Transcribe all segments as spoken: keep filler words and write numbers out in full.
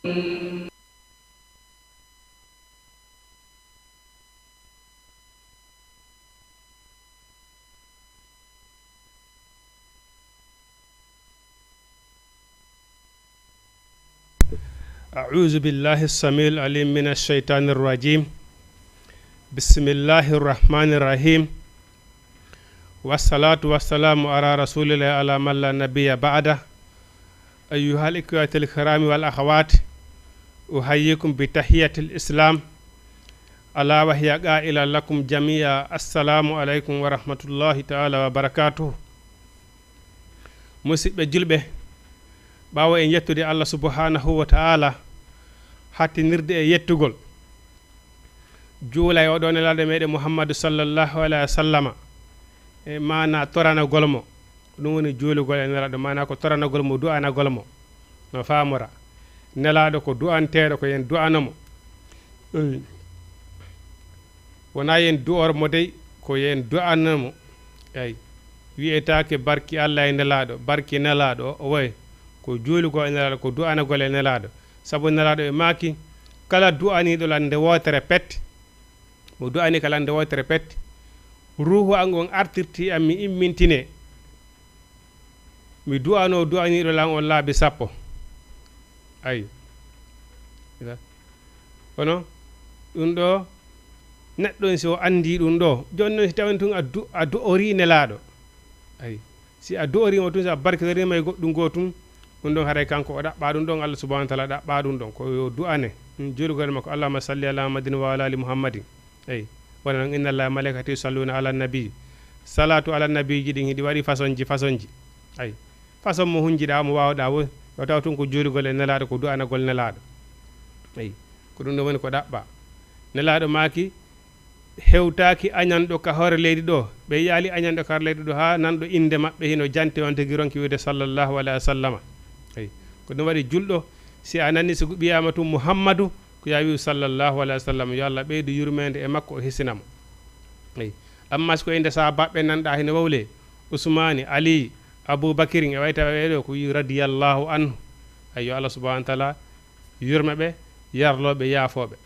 أعوذ بالله السميع العليم من الشيطان الرجيم. بسم الله الرحمن الرحيم. والصلاة والسلام على رسول الله على من لا نبي بعده. أيها الإخوة الكرام والأخوات، أحييكم بتحية الإسلام، ألا وهي قائلة لكم جميعا: السلام عليكم ورحمة الله تعالى وبركاته. Musidɓe julɓe, ɓaawo en yettude Allah subhanahu wa ta'ala, hattinirde e yettugol, juula e oɗo nelaaɗo meɗen Muhammadu sallallahu alayhi wa sallama, e maana toranagol mo, ko ɗum woni juulugol e nelaaɗo, maana ko toranagol mo, du'anagol mo, no faamora. Nelaaɗo ko du'anteeɗo, ko yen du'ano mo. Eyi. Wonaa yen du'or mo dey, ko yen du'ano mo. Eyi. Wi'etaake barki Allah e nelaaɗo, barki nelaaɗo, o wayi ko juulugol e nelaaɗo, ko du'anagol e nelaaɗo. Sabu nelaaɗo e maaki, kala du'aniiɗo lan nde wootere pet, mo du'ani kala nde wootere pet, ruuhu an on artirti am, mi immintine. Mi du'ano du'aniiɗo lan on laabi sappo. Ayi. Kono ɗum ɗo, neɗɗo on si o anndi ɗum ɗo, jooni noon si tawii tun a du-, a du'orii nelaaɗo. Ayi. Si a du'orii mo tun, si a barkidorii mo e goɗɗum goo tun, ɗum ɗon haray kanko o ɗaɓɓaa ɗum ɗon, Allah subhanahu wa ta'ala ɗaɓɓaa ɗum ɗon. Ko yo du'ane. Mm, juulugol makko, Allahumma salli ala Muhammadin wa ala ali Muhammadin. Eyi, wona noon, inna Allaha malaikatahu yusalluna ala nabi. Salatu ala nabi ji ɗin hiɗi waɗi façon ji, façon ji. Ayi, façon mo hunjiɗaa, mo waawɗaa wo, yo taw tun ko juulugol e nelaaɗo, ko du'anagol nelaaɗo. Eyi, ko ɗum ɗon woni ko ɗaɓɓaa. Nelaaɗo maaki, hewtaaki añanɗo ka hoore leydi ɗo. Ɓe yaali añanɗo ka hoore leydi ɗo haa nanɗo innde maɓɓe hino jante on tigi ronki wi'ude sallallahu alayhi wa sallama. Eyi, ko ɗum waɗi julɗo, si a nani si wiyaama tun Muhammadu, ko yaa wi'u sallallahu alayhi wa sallam, yo Allah ɓeydu yurmeende e makko, o hisina mo. Eyi. Amma si ko innde sahaabaaɓe nanɗaa hino wowlee, Usmaani, Ali, Abu Bakirin, e wayta ɓe ɗo, ko wi'u radiyallahu anhu. Eyi, yo Allah subhanahu wa ta'ala yurme ɓe, yarloo ɓe, yaafoo ɓe.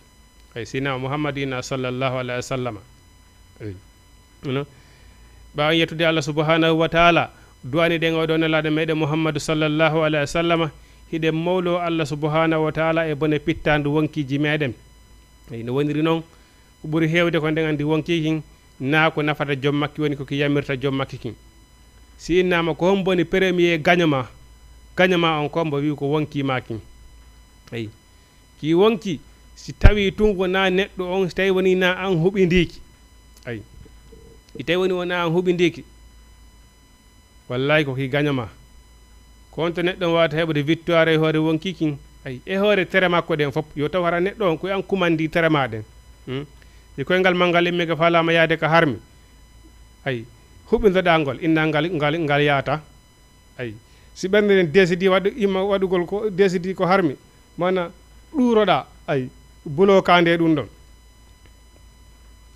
Eyi, Sina Muhammadu ina sallallahu alayhi wa sallama. Eyi. Ɓaawo yettude Allah subhanahu wa ta'ala, du'aniɗen oɗo nelaaɗo meɗen Muhammadu sallallahu alayhi wa sallama, hiɗen mawloo Allah subhanahu wa ta'ala e bone pittaandu wonkiiji meɗen. Eyi, no woniri noon, ko ɓuri heewde ko nden anndi wonkii kin, naa ko nafata joom makki woni ko ki yamirta joom makki kin. Si innaama ko hombo woni premier gaño ma, gaño ma on ko hombo wi'u ko wonkii ma kin. Eyi. Ki wonkii, si tawii tun wonaa neɗɗo on, si tawii wonii naa an huɓindii ki. Ayi. Si tawii woni wonaa an huɓindii ki. Wallaahi ko ki gaño ma. Ko on to neɗɗo on waawata heɓude victoire e hoore wonkii kin. Ayi. E hoore tere makko ɗen fof. Yo taw hara neɗɗo on ko an kumandii tere ma ɗen. Hmm? Si koyngal ma ngal immike faalaama yaade ka harmi. Ayi. Huɓindoɗaa ngol, inna ngal, ngal, ngal yaata. Ayi. Si ɓernde nden décidi waɗu, imma waɗugol ko décidi ko harmi, mana ɗuuroɗaa, ayi, bulokaande ɗum ɗon.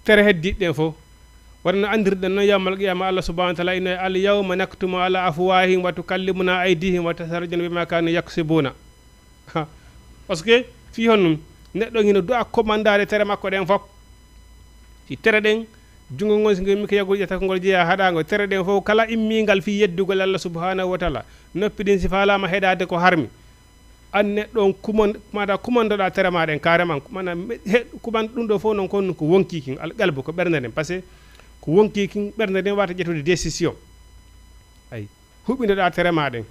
Tere heddiiɗe ɗen fof. Wonno anndirɗen noon, yawmal qiyama, Allah subhanahu wa ta'ala ino, "Al yawma naktumu ala afwahihim wa tukallimuna aydihim wa tashhadu arjuluhum bima kanu yaksibuna." Ha. Parce que fii honɗum? Neɗɗo hino du'a commandade tere makko ɗen fof. Si tere ɗen, junngo ngon si ngol immike yagol ƴetta ko ngol jeyaa haɗaango. Tere ɗen fof kala immiingal fii yeddugol Allah subhanahu wa ta'ala. Noppi ɗin si faalaama heɗaade ko harmi. An neɗɗo on kuman-, maɗa kumandoɗaa tere ma ɗen carrément. Mana he-, kuman ɗum ɗo fof noon kon ko wonkii kin, al qalbu ko ɓernde nden. Parce que ko wonkii kin ɓernde nden wata ƴettude décision. Ayi. Huɓindoɗaa tere ma ɗen.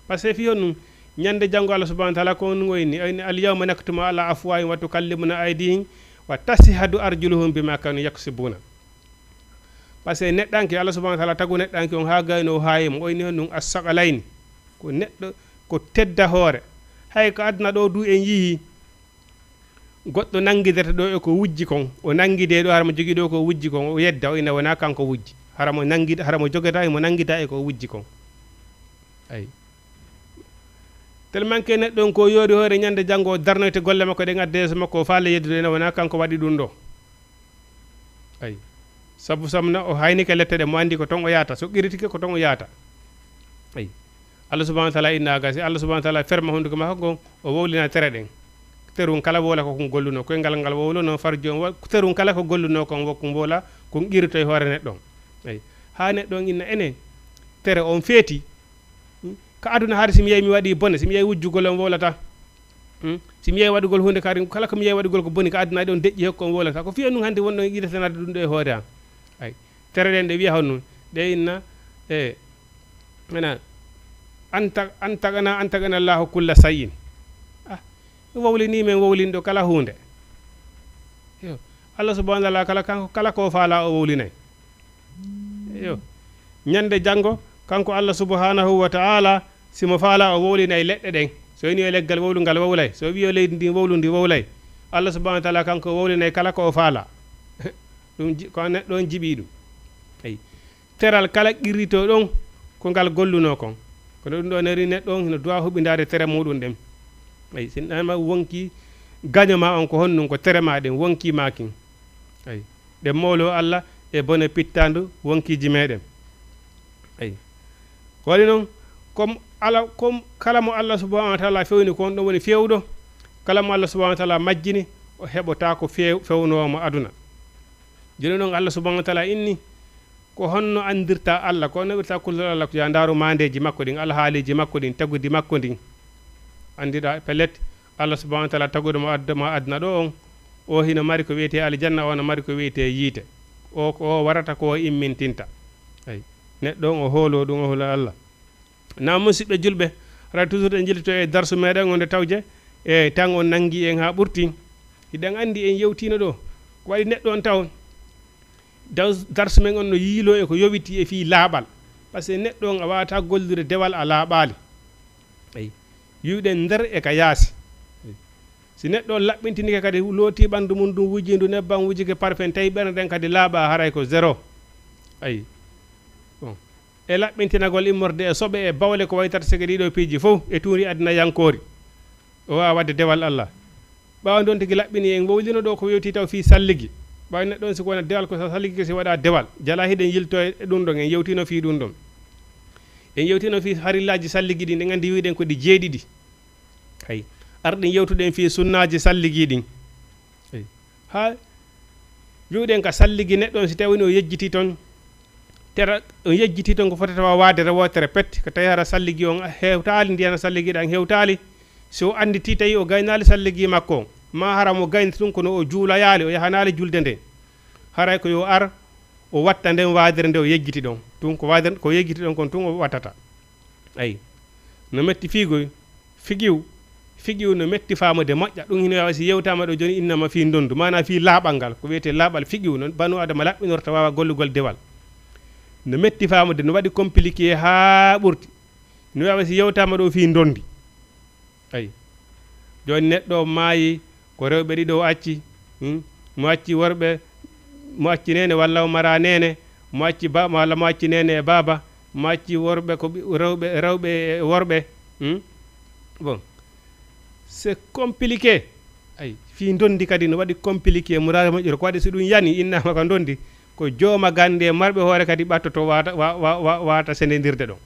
Parce que fii honɗum? Ñande janngo Allah subhanahu wa ta'ala ko on o inni, o inni, "Al yawma naktumu ala afwahihim wa tukallimuna aydihim wa tashhadu arjuluhum bima kanu yaksibuna." Parce que neɗɗanke, Allah subhanahu wa ta'ala tagu neɗɗanke on haa gayno o haayi mo, o inni honɗum? As-saqalayni. Ko neɗɗo, ko tedda hoore. Hay ko aduna ɗo du en yiyi, goɗɗo nanngidata ɗo e ko wujji kon, o nanngidee ɗo, hara mo jogii ɗo ko wujji kon, o yedda, o ina wonaa kanko wujji. Hara mo nanngid-, hara mo jogata, imo nanngida e ko wujji kon. Ayi. Tellement que neɗɗo on ko yoori hoore, ñande janngo o darnoyte golle makko ɗen adda yeeso makko, o faale yeddude, ina wonaa kanko waɗi ɗum ɗo. Ayi. Sabu samna o haynike lette ɗe, mo anndi ko ton o yaata, so qiritike ko ton o yaata. Ayi. Allah subhanahu wa taala inna gasi, Allah subhanahu wa taala ferma hunduko makko ngon, o wowlina tere ɗen. Terun kala wola ko kon golluno, koyngal ngal wowluno, farjo on wo-, terun kala ko golluno kon wo kon wola, kon qirito e hoore neɗɗo on. Eyi. Ha neɗɗo on inna ene, tere on feeti. Hmm? Ka aduna hari si mi yehi mi waɗi bone, si mi yehi wujjugol on wowlata. Hmm? Si mi yehi waɗugol hunde kadi, kala ko mi yehi waɗugol ko boni ka aduna ɗon deƴƴi hokko on wowlata. Ko fiya nun hande wonɗon yiɗatanade ɗum ɗo e hoore am. Ay. Tere ɗen ɗe wiya honno, ɗe inna, e, ena, "Anta, antagana, antagana Allahu kulla sayin." Ah, wowlini men wowlinɗo kala hunde. Yo, Allah subhanahu wa taala kala, kanko kala ko faala o wowlinay. Yo, ñande janngo, kanko Allah subhanahu wa taala, si mo faala o wowlinay leɗɗe ɗen. So ini yo leggal wowlu ngal wowlay. So wiyo leydi ndin wowlu ndi wowlay. Allah subhanahu wa taala kanko wowlinay kala ko o faala. Ɗum ji-, ko neɗɗo on jiɓi ɗum. Eyi. Teral kala qirrito ɗon ko ngal golluno kon. Kono ɗum ɗo neri neɗɗo on hino duwa huɓindaade tere muɗum ɗen. Eyi, sinɗama wonki gaño ma on ko honnun ko tere ma ɗen wonki makin. Eyi. Ɗe mowlo Allah e bone pittandu wonkiji meɗen. Eyi. Ko waɗi noon, comme ala, comme kala mo Allah subhanahu wa taala fewni ko on ɗon woni fewɗo, kala mo Allah subhanahu wa taala majjini, o heɓotaako few-, fewnoowo mo aduna. Jooni noon Allah subhanahu wa taala inni, ko honno anndirta Allah, ko honno wirta kullal Allah, ko yo a ndaaru maandeeji makko ɗin, alhaaliiji makko ɗin, tagudi makko ndin. Anndiɗa pellet, Allah subhanahu wa taala taguɗo mo adda-, mo aduna ɗo on, o hino mari ko wiyetee aljanna, o no mari ko wiyetee yiite. O ko o warata ko o immintinta. Eyi. Neɗɗo on o hoolo ɗum, o hoolo Allah. Na musidɓe julɓe, hara toujours en jiltito e darsu meɗen on nde tawje, e tan on nangi en ha ɓurti. Hiɗen andi en yewtino ɗo. Ko waɗi neɗɗo on taw, daw-, darsu men on no yiilo e ko yowiti e fii laaɓal. Parce que neɗɗo on a wawata gollude dewal a laaɓaali. Eyi. Yiwɗen nder e ka yaasi. Eyi. Si neɗɗo on laɓɓintinike kadi looti ɓandu mum ɗum wujindu nebbam wujike parfum tawi ɓernde nden kadi laaɓa haray ko zéro. Ayi. Bon. E laɓɓintinagol immorde e soɓe e bawle ko waytata sege ɗiɗo piiji fof e tuuri aduna yankoori. O wawa wadde dewal Allah. Ɓaawo ɗon tigi laɓɓini en wowlino ɗo ko yewti taw fii salligi. Ɓaawo neɗɗo on si ko wona dewal ko sa salligi si waɗa dewal. Jala hiɗen yilto e ɗum ɗon en yewtino fii ɗum ɗon. En yewtino fii farillaaji salligi ɗin ɗen andi wiɗen ko ɗi jeeɗiɗi. Hay. Arɗen yewtuɗen fii sunnaaji salligi ɗin. Hay. Ha wi'uɗen ka salligi neɗɗo on si tawi woni o yejjiti ton. Tera o yejjiti ton ko fotata wa waade rewo tere pet. Ko tawi hara salligi on hewtaali ndiyan salligi ɗan hewtaali. Si o anditi tawi o gaynaali salligi makko on. Ma hara mo gaynata ɗum kono o juulayaali o yahanaali julde nden. Haray ko yo ar o watta nden waadere nde o yejjiti ɗon. Tun ko waadere, ko yejjiti ɗon kon tun o wattata. Ayi. No metti fiigoy, figiw, figiw no metti faamude moƴƴa. Ɗum hino waawi si yewtaama ɗo jooni innama fii ndondu, maanaa fii laaɓal ngal. Ko wiyetee laaɓal figiw non, banu Adama laɓɓinorta waawa gollugol dewal. No metti faamude, no waɗi compliqué haa ɓurti. No waawi si yewtaama ɗo fii ndondi. Ayi. Jooni neɗɗo o maayi, ko rewɓe ɗiɗo o acci. Hmm? Mo acci worɓe, mo acci neene walla o mara neene, mo acci ba-, walla mo acci neene e baaba, mo acci worɓe ko ɓi-, rewɓe, rewɓe e worɓe. Hmm? Bon. C'est compliqué. Ayi, fii ndondi kadi no waɗi compliqué, muraare moƴƴere. Ko waɗi so ɗum yani, innama ko ndondi, ko jooma gannde marɓe hoore kadi ɓattoto wata, wa-, wa-, wa-, wata sendendirde ɗon.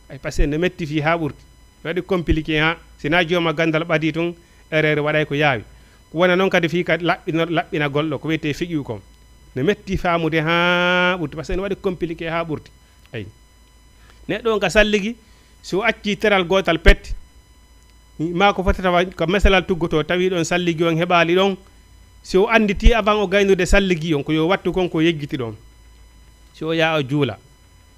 Ayi, parce que no metti fii haa ɓurti. Waɗi compliqué ha, si na jooma gandal ɓadi tun, erreur waɗay ko yaawi. Ko wona non kadi fii ka laɓɓino-, laɓɓinagol ɗo, ko wiyetee fiqhu kon. No metti faamude ha ɓurti, parce que no waɗi compliqué ha ɓurti. Ayi. Neɗɗo on ka salligi, si o acci teral gootal pet, ma ko fotata wa-, ko mesalal tuggoto, tawi ɗon salligi on heɓaali ɗon, si o anditi avant o gaynude salligi on, ko yo wattu kon ko yejjiti ɗon. Si o yaa o juula.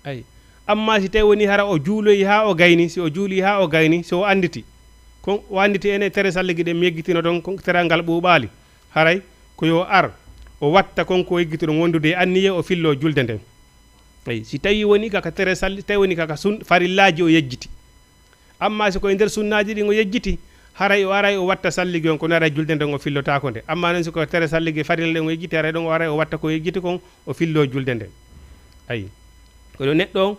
Ayi. Amma si tawi woni hara o juuloyi haa o gayni, si o juuli haa o gayni, si o anditi. Kon o anditi ene tere salligi ɗen mi yejjitino ton, kon teral ngal ɓuuɓaali. Haray ko yo ar, o watta kon ko yejjiti ɗon wondude e anniye o fillo julde nden. Ayi. Si tawi woni kaka tere salli, tawi woni kaka sun, farillaaji o yejjiti. Amma si ko e nder sunnaaji ɗin o yejjiti, haray o aray o watta salligi on, kono aray julde nden o fillotaako nde. Amma non si ko tere salligi farilla ɗen o yejjiti, haray ɗon o aray o watta ko yejjiti kon, o fillo julde nden. Ayi. Kono neɗɗo on,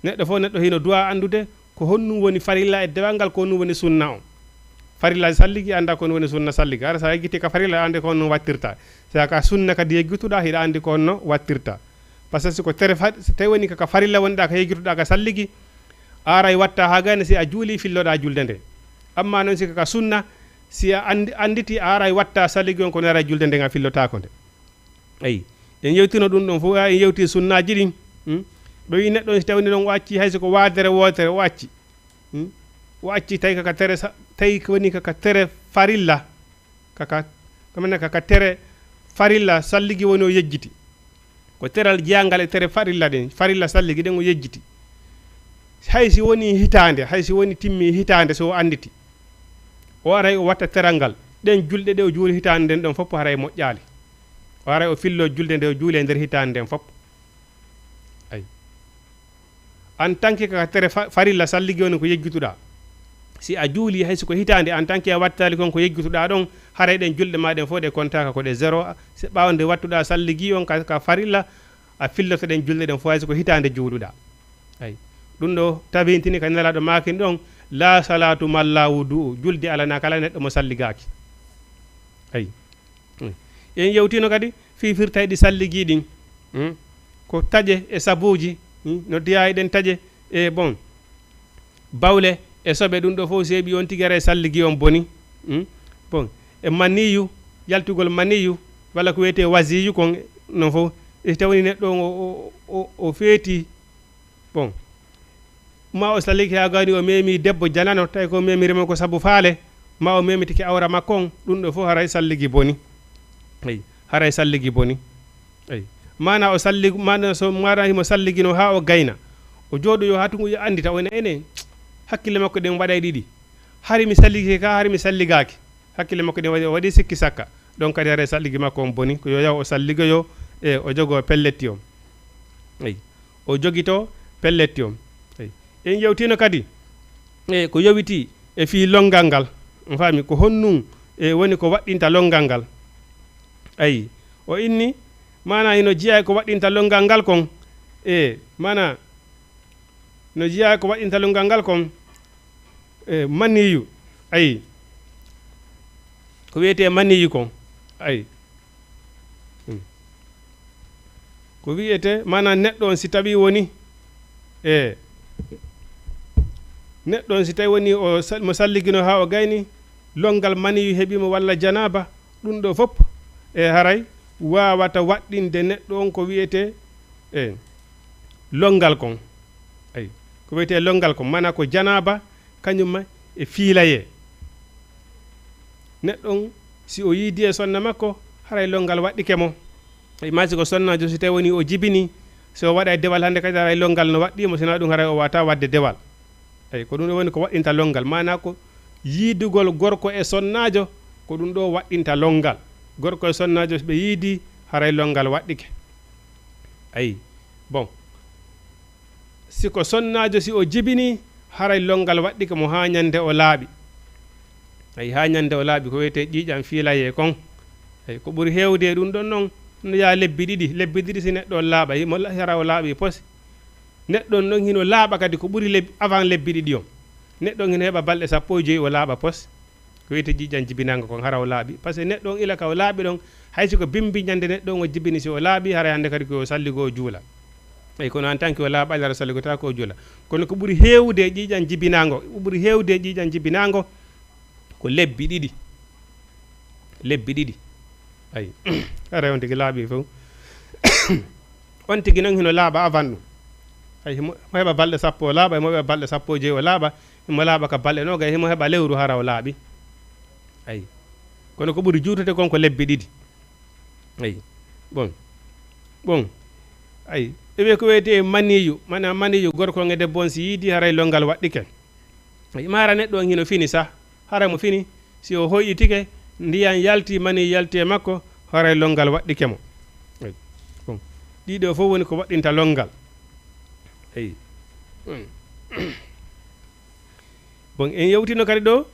neɗɗo fof neɗɗo hino duwa anndude ko honɗum woni farilla e dewal ngal, ko honɗum woni sunna on. Farilla salligi annda ko honɗum woni sunna salligi. Hara sa yejjiti ka farilla, a anndi ko honno wattirta. Sa ka sunna kadi yejjituɗa, hiɗa anndi ko honno wattirta. Parce que si ko tere fa-, si tawi woni ka, ka farilla wonɗa, ka yejjituɗa ka salligi, A aray watta haa gayna si a juuli filloɗa julde nde. Amma noon si ko ka sunna, si a anndi-, annditi a aray watta salligi on ko nara julde nden a fillotaako nde. Eyi, en yewtino ɗum ɗon fof, en yewti sunnaaji ɗin. Hmm? Ɓe wi neɗɗo on si tawni ɗon o acci hay so ko waadere wootere o acci. Hmm? O acci tawi kaka tere sa-, tawi ko woni kaka tere farilla. Kaka, kamana kaka tere farilla salligi woni o yejjiti. Ko teral jeyangal e tere farilla ɗen, farilla salligi ɗen o yejjiti. Hay si woni hitaande, hay si woni timmi hitaande so o annditi. O aray o watta teral ngal. Ɗen julɗe ɗe o juuli hitaande nden ɗon fof haray moƴƴaali. O aray o fillo julde nde o juuli e nder hitaande nden fof. Ay. En tant que ka tere fa-, farilla salligi woni ko yejjutuɗa. Si a juuli hay so ko hitaande en tant que a wattaali kon ko yejjutuɗa ɗon, haray ɗen julɗe ma ɗen fof ɗe kontaaka ko ɗe zéro. Se ɓaawo nde wattuɗa salligi on ka, ka farilla, a filloto ɗen julɗe ɗen fof hay so ko hitaande juuluɗa. Ay. Ɗum ɗo tabintini ka Nelaaɗo maakin ɗon, "La salatu malla wudu, julde alana kala neɗɗo mo salligaaki." Ay. En yewtino kadi fii firtayɗi salligi ɗin. Hmm? Ko taƴe e sabuuji, hmm? No diya e ɗen taƴe e, bon, bawle e soɓe, ɗum ɗo fof seeɓi on tigi aray salligi on boni. Hmm? Bon, e maniyu, yaltugol maniyu, walla ko wiyetee wasiyu kon, non fof. E tawni neɗɗo on o, o, o, o feeti, bon, ma o salliki haa gayni o memi debbo janano, tawi ko o memiri mo ko sabu faale, ma o memitike awra makko on, ɗum ɗo fof haray salligi boni. Eyi, haray salligi boni. Eyi. Mana o salli, mana so, mana himo salligino haa o gayna. O jooɗoyo haa tungu anndita, o ene, ene, hakkille makko ɗen waɗay ɗiɗi. Hari mi salligike ka, hari mi salligaaki. Hakkille makko ɗen waɗi, o waɗi sikki sakka. Ɗon kadi haray salligi makko on boni. Ko yo yaw o salligoyo, e o jogoo pelletti on. Eyi. O jogito pelletti on. Eyi. En yewtino kadi, e ko yowiti e fii lonngal ngal. On faami ko honnun, e woni ko waɗɗinta lonngal ngal. Ayi. O inni, mana hino jeyaa ko waɗɗinta lonngal ngal kon. E, mana, no jeyaa ko waɗɗinta lonngal ngal kon. E, maniyu. Ayi. Ko wiyetee maniyu kon. Ayi. Hmm. Ko wiyetee, maanaam neɗɗo on si tawii woni, e, neɗɗo on si tawii woni o sal-, mo salligino haa o gayni, lonngal maniyu heɓii mo walla janaaba, ɗum ɗo fof, e, haray waawata waɗɗinde neɗɗo on ko wiyetee, e, lonngal kon. Ayi, ko wiyetee lonngal kon, maanaam ko janaaba, kañum ma e fiilayee. Neɗɗo on, si o yiidii e sonna makko, haray lonngal waɗɗike mo. E maa si ko sonnaajo, si tawii woni o jibinii, si o waɗay dewal hannde kadi, haray lonngal no waɗɗii mo, sinaa ɗum haray o waawataa waɗde dewal. Eyi, ko ɗum ɗo woni ko waɗɗinta lonngal. Maanaa ko yiidugol gorko e sonnaajo, ko ɗum ɗo waɗɗinta lonngal. Gorko e sonnaajo, so ɓe yiidii, haray lonngal waɗɗike. Ayi, bon. Si ko sonnaajo, si o jibinii, haray lonngal waɗɗike mo haa ñande o laaɓi. Ayi, haa ñande o laaɓi, ko wiyetee ƴiiƴam fiilayee kon. Ayi, ko ɓuri heewde e ɗum ɗon non, no yaha lebbi ɗiɗi. Lebbi ɗiɗi si neɗɗo on laaɓa, himo la-, hara o laaɓi pos. Neɗɗo on non hino laaɓa kadi ko ɓuri lebbi, avant lebbi ɗiɗi on. Neɗɗo on hino heɓa balɗe sappo e joyi o laaɓa pos. Ko wiyetee ƴiiƴam jibinaango kon, hara o laaɓi. Par ce que neɗɗo on ila ka o laaɓi ɗon, hay si ko bimbi ñande neɗɗo on o jibini, si o laaɓi, haray hannde kadi ko yo salligo o juula. Eyi, kono en tant que o laaɓaali, hara salligotaako o juula. Kono ko ɓuri heewde e ƴiiƴam jibinaango, ko ɓuri heewde e ƴiiƴam jibinaango ko lebbi ɗiɗi. Lebbi ɗiɗi. Ayi. Haray on tigi laaɓi fof. On tigi non hino laaɓa avant ɗum. Ayi, himo, himo heɓa balɗe sappo o laaɓa, himo heɓa balɗe sappo e joyi o laaɓa, himo laaɓa ka balɗe noogay, himo heɓa lewru hara o laaɓi. Ayi. Kono ko ɓuri juutude kon ko lebbi ɗiɗi. Ayi. Bon. Bon. Ayi. Ɓe wiya ko wiyetee maniyu, maanaam maniyu gorko on e debbo on si yiidii haray lonngal waɗɗike. Ayi. Maa hara neɗɗo on hino fini sah. Hara mo fini, si o hoyɗitike, ndiyan yalti, mani yalti e makko, haray lonngal waɗɗike mo. Eyi. Bon. Ɗiɗo fof woni ko waɗɗinta lonngal. Eyi. Bon, en yewtino kadi ɗo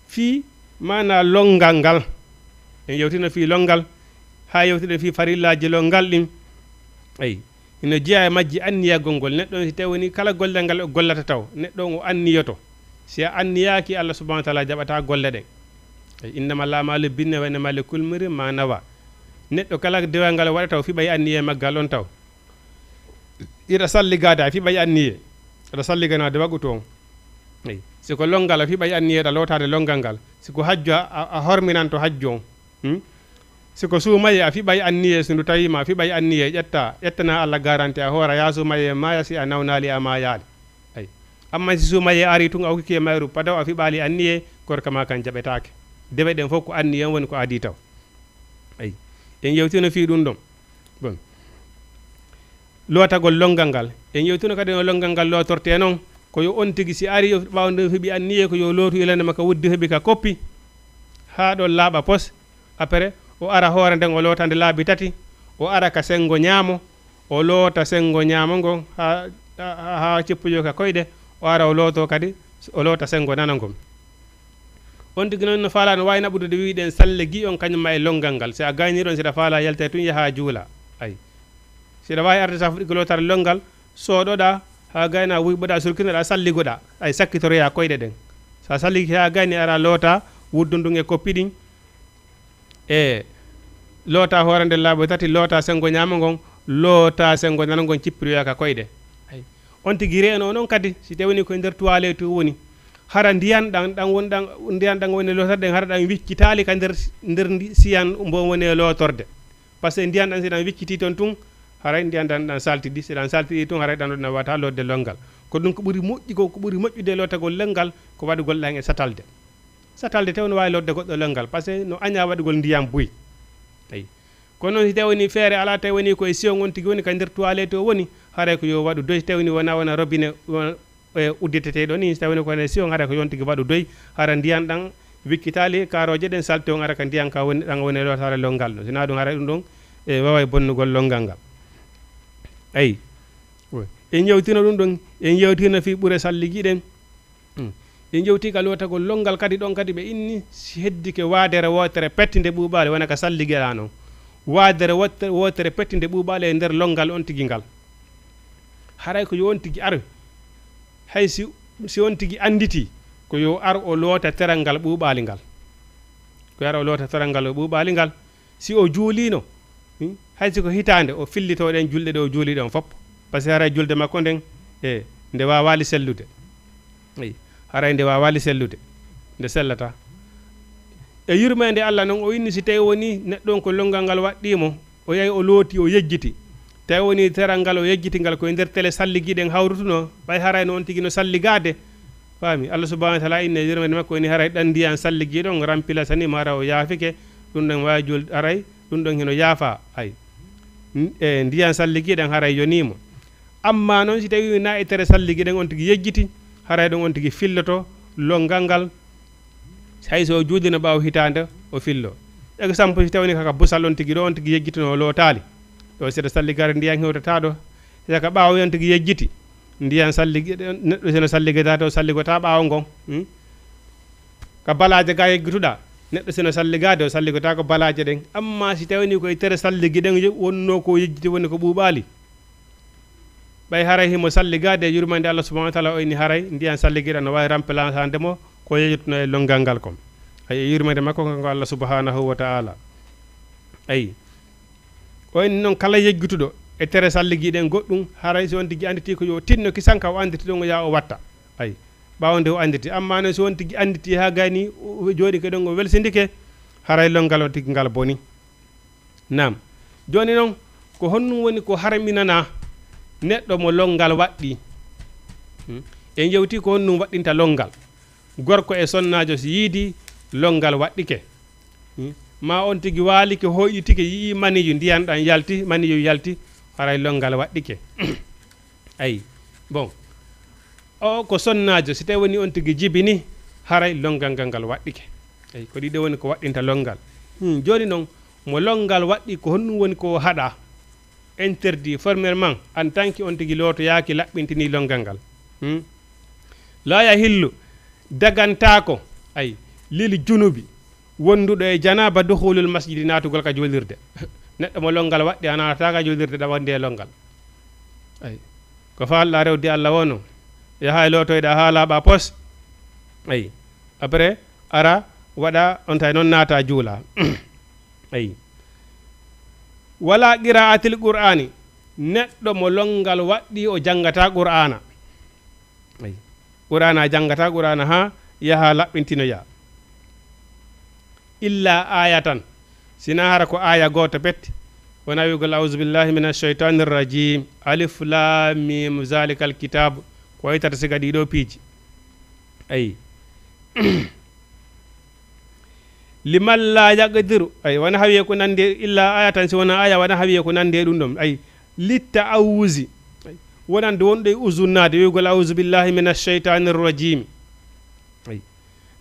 fii maanaa lonngal ngal. En yewtino fii lonngal, haa yewtino fii farillaaji lonngal ɗin. Eyi. Hino jeyaa e majji anniyagol ngol. Neɗɗo on, si tawii woni kala gollal ngal o gollata taw, neɗɗo on o anniyoto. Si a anniyaaki, Allah subhanahu wa taala jaɓataa golle ɗen. Eyi, innamal a'malu binniyati wa innamal likulli imri'in ma nawa. Neɗɗo kala dewal ngal o waɗata, o fiɓay anniyee maggal on taw. Ira salli gaada, a fiɓay anniyee. Aɗa salliganaade wagutu on. Eyi. Si ko lonngal a fiɓay anniyee ɗa lootaade lonngal ngal. Si ko hajju a, a, a horminanto hajju on. Hmm? Si ko suumayee a fiɓay anniyee, si ndu tawiima a fiɓay anniyee, ƴetta, ƴettana Alla garanti a hoora, yaa suumayee maaya si a nawnaali a maayaali. Eyi. Amma si suumayee ari tun a ukkike mayru padaw a fiɓaali anniyee, korka maa kan jaɓetaake. Dewe ɗen fof ko anniyee on woni ko adii taw. Eyi. En yewtino fii ɗun ɗon. Bon. Lootagol lonngal ngal. En yewtino kadi no lonngal ngal lootortee non. Ko yo on tigi si ari yo ɓaawo nde heɓi anniyee ko yo lootu ilande makka wuddi heɓi ka koppi. Haa ɗon laaɓa pos. Après, o ara hoore nden o loota nde laabi tati. O ara ka senngo ñaamo. O loota senngo ñaamo ngon haa, haa, haa cippoyo ka koyɗe. O ara o looto kadi, o loota senngo nano ngon. On tigi non no faalaa no waawi naɓude wiiɗen salligii on kañum ma e lonngal ngal. Si a gaynii ɗon, si ɗa faalaa yaltee tun yahaa juula. Ay. Si ɗa waawi arde sa fuɗɗike lootaade lonngal, sooɗoɗaa haa gaynaa wuyɓoɗaa surkinoɗaa salligoɗaa. Ay, sakkitoroyaa koyɗe ɗen. Sa salligike haa gaynii araa lootaa wuddu ndun e koppi ɗin. E lootaa hoore nden laabi tati, lootaa senngo ñaamo ngon, lootaa senngo nano ngon cippiroyaa ka koyɗe. Ay. On tigi reeno non kadi, si tawii ko e nder toilette o woni, hara ndiyan ɗan, ɗan woni ɗan, ndiyan ɗan woni e lootorde ɗen, hara ɗan wiccitaali ka nder, nder ndi siyan mbo woni e lootorde. Par ce que ndiyan ɗan si ɗan wiccitii ton tun, haray ndiyan ɗan, ɗan saltiɗi. Si ɗan saltiɗi tun, haray ɗan ɗon ɗan wata lootde lonngal. Ko ɗun ko ɓuri moƴƴi ko, ko ɓuri moƴƴude e lootagol lonngal, ko waɗugol ɗan e satalde. Satalde taw no waawi lootde goɗɗo lonngal, par ce que no añaa waɗugol ndiyan buy. Eyi. Kono noon si tawii feere alaa, tawi woni ko e siyon on tigi woni ka nder toilette o woni, haray ko yo waɗu doy. Si tawii wonaa wona robinet, wona, e, udditetee ɗo ni, si tawii ko e siyon, haray ko yo on tigi waɗu doy. Hara ndiyan ɗan wiccitaali, kaarooje ɗen salti on ara ka ndiyan ka woni, ɗan woni e lootaare lonngal ɗo. Si naa ɗun haray ɗun ɗon, e, waaway bonnugol lonngal ngal. Eyi. En yewtino ɗun ɗon, en yewtino fii ɓure salligii ɗen. Hmm. En yewtii ka lootagol lonngal kadi, ɗon kadi ɓe inni si heddike waadere wootere pettinde ɓuuɓaali, wona ka salligiɗaa non. Waadere wootere, wootere pettinde ɓuuɓaali e nder lonngal on tigi ngal. Haray ko yo on tigi ar, hay si, si on tigi annditii, ko yo ar o loota teral ngal ɓuuɓaali ngal. Ko yo ar o loota teral ngal ɓuuɓaali ngal. Si o juuliino, hmm, hay si ko hitaande, o fillitoo ɗen julɗe ɗe o juulii ɗon fof. Par ce que haray julde makko nden, e, nde waawaali sellude. Eyi, haray nde waawaali sellude. Nde sellataa. E yurmeende Alla non, o inni si tawii woni neɗɗo on ko lonngal ngal waɗɗii mo, o yahi o looti, o yejjiti. Tawi woni teral ngal o yejjiti ngal ko e nder tele salligii ɗen hawrutunoo, ɓay haray no on tigi no salligaade. Faami? Allah subhanahu wa taala inni e yurmeende makko woni haray ɗan ndiyan salligii ɗon rampilasanii mo, haray o yaafike, ɗun ɗon waawi jul-, haray ɗun ɗon hino yaafaa. Ay. N-, e ndiyan salligii ɗan haray yonii mo. Amma non si tawii na e tere salligii ɗen on tigi yejjiti, haray ɗon on tigi filloto lonngal ngal. Hay so o juulino ɓaawo hitaande, o fillo. Exemple, si tawii kaka busal on tigi ɗo, on tigi yejjitino o lootaali. Ɗo seeɗa salligaare ndiyan hewtataa ɗo. Saka ɓaawo on tigi yejjiti. Ndiyan salligi-, neɗɗo sino salligidaade, o salligotaa ɓaawo ngon. Hmm? Ka balaaje ga yeggituɗaa. Neɗɗo sino salligaade, o salligotaa ko balaaje ɗen. Amma si tawii ko e tere salligi ɗen ye-, wonnoo ko yejjiti woni ko ɓuuɓaali. Ɓay haray himo salligaade e yurmande Allah subhanahu wa taala, o inni haray ndiyan salligiɗan no waawi remplaçande mo ko yejjituno e lonngal ngal kon. Ay, e yurmande makko kanko Allah subhanahu wa taala. Ay. O inni non kala yejjituɗo e tere salligii ɗen goɗɗum, haray si on tigi annditi ko yo tinno kisan ka o annditi ɗon o yaa o watta. Ay. Ɓaawo nde o annditi. Amma non si on tigi annditi haa gayni o, o jooɗike ɗon o welsindike, haray lonngal on tigi ngal boni. Naam. Jooni non, ko honɗum woni ko harminanaa neɗɗo mo lonngal waɗɗii? Hmm? En yewtii ko honɗum waɗɗinta lonngal. Gorko e sonnaajo si yiidi, lonngal waɗɗike. Hmm? Maa on tigi waalike, hoyɗitike, yi'ii maniyu, ndiyan ɗan yalti, maniyu yalti, haray lonngal waɗɗike. Ayi. Bon. O ko sonnaajo, si tawi woni on tigi jibini, haray lonngal ngal ngal waɗɗike. Ayi, ko ɗiɗo woni ko waɗɗinta lonngal. Hmm, jooni non, mo lonngal waɗɗi, ko honɗum woni ko o haɗaa? Interdit, formellement, en tant que on tigi lootoyaaki, laɓɓintinii lonngal ngal. Hmm? Laa yahillu, dagantaako, ayi, lil junubi, wonduɗo e janaaba, dukhulul masjidi, naatugol ka juulirde. Neɗɗo mo lonngal waɗɗi, a naatataa ka juulirde, ɗa wonde e lonngal. Ayi. Ko faalɗaa rewde Allah woo non. Yaha e lootoyɗaa haa laaɓa pos. Ayi. Après, ara waɗa on tawi noon naata juula. Ayi. Wala qiraatil Qur'aani. Neɗɗo mo lonngal waɗɗi o janngataa Qur'aana. Ay. Qur'aana janngata Qur'aana haa yaha laɓɓintinoya. Illa ayatan, sina hara ko aya gooto pet. Wona wi'ugol, "Auzu billahi min asheytani rajim. Alif lam mim, zalikal kitab." Ko waytata siga ɗiɗo piiji. Ay. Liman la yaqdiru. Ay, wona hawiye ko nande illa ayatan, si wona aya, wona hawiye ko nande ɗum ɗon. Ay, litta awuzi. Ay, wonande wonɗo e uzunnaade, wi'ugol, "Auzu billahi min asheytani rajim." Ay.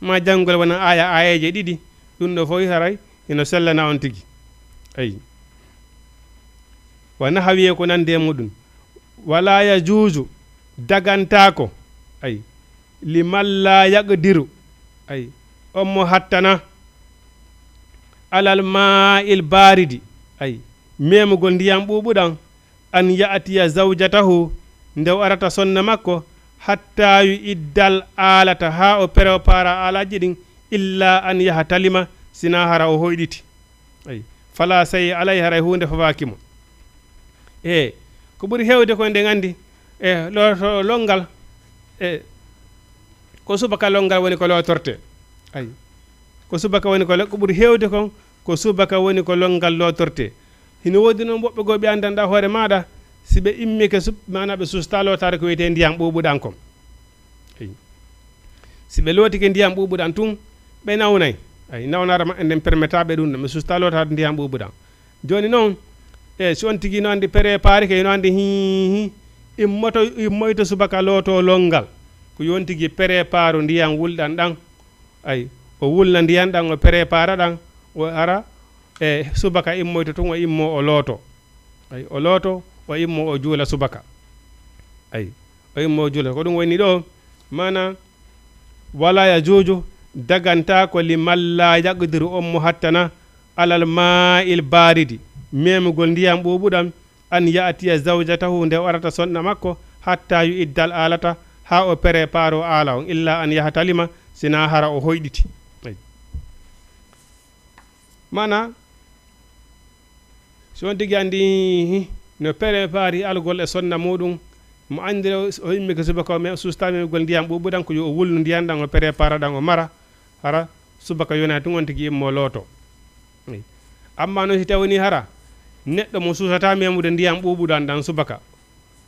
Ma janngol wona aya, ayaje ɗiɗi. Ɗum ɗo fof haray hino sellana on tigi. Ay. Wona hawiye ko nande e muɗum. Wala yajuuzu, dagantaako. Ay. Liman la yaqdiru. Ay. On mo hattana. Alal ma'il baridi. Ay. Memugol ndiyam ɓuuɓuɗam. An ya'tiya zawjatahu, nde o arata sonna makko, hatta yu iddal alata, haa o prépara alaji ɗin, illa an yahtalima, sina hara o hoyɗiti. Ay. Fala sayi alay, haray huunde fawaaki mo. E, ko ɓuri heewde ko nde nganndi, e, looto lonngal, e, ko subaka lonngal woni ko lootorte. Ay. Ko subaka woni ko lo-, ko ɓuri heewde kon, ko subaka woni ko lonngal lootorte. Hino woodi noon woɓɓe goo ɓe anndanɗaa hoore maaɗa, si ɓe immike sub-, maanaa ɓe susta lootaade ko wiyetee ndiyam ɓuuɓuɗam kon. Eyi. Si ɓe lootike ndiyam ɓuuɓuɗam tun, ɓe nawnay. Ay, nawnaare maɓɓe nden permetaa ɓe ɗum ɗon, ɓe susta lootaade ndiyam ɓuuɓuɗam. Jooni noon, e, si on tigi no anndi préparé ke, no anndi hii, hii, immoto, immoyto subaka looto lonngal. Ko yo on tigi préparu ndiyam wulɗam ɗam. Ay, o wulna ndiyam ɗam, o prépara ɗam, o ara, e, subaka immoyto tun, o immo o looto. Ay, o looto, o immo o juula subaka. Ay, o immo o juula. Ko ɗum woni ɗo, maana, wala yajuuju, daganta ko liman la yaqdiru, on mo hattana, alal ma'il baridi, memugol ndiyam ɓuuɓuɗam, an ya'tiya zawjatahu, nde o arata sonna makko, hatta yu iddal alata, haa o préparo ala on, illa an yahtalima, sina hara o hoyɗiti. Ay. Maana, si on tigi anndi, hi, no prépari algol e sonna muɗum, mo anndi o, o immike subaka o, me-, susta memugol ndiyam ɓuuɓuɗam, ko yo o wulnu ndiyam ɗam, o prépara ɗam, o mara, hara subaka yona tun on tigi immo looto. Eyi. Amma noon si tawii woni hara neɗɗo mo suusata memude ndiyam ɓuuɓuɗam ɗam subaka,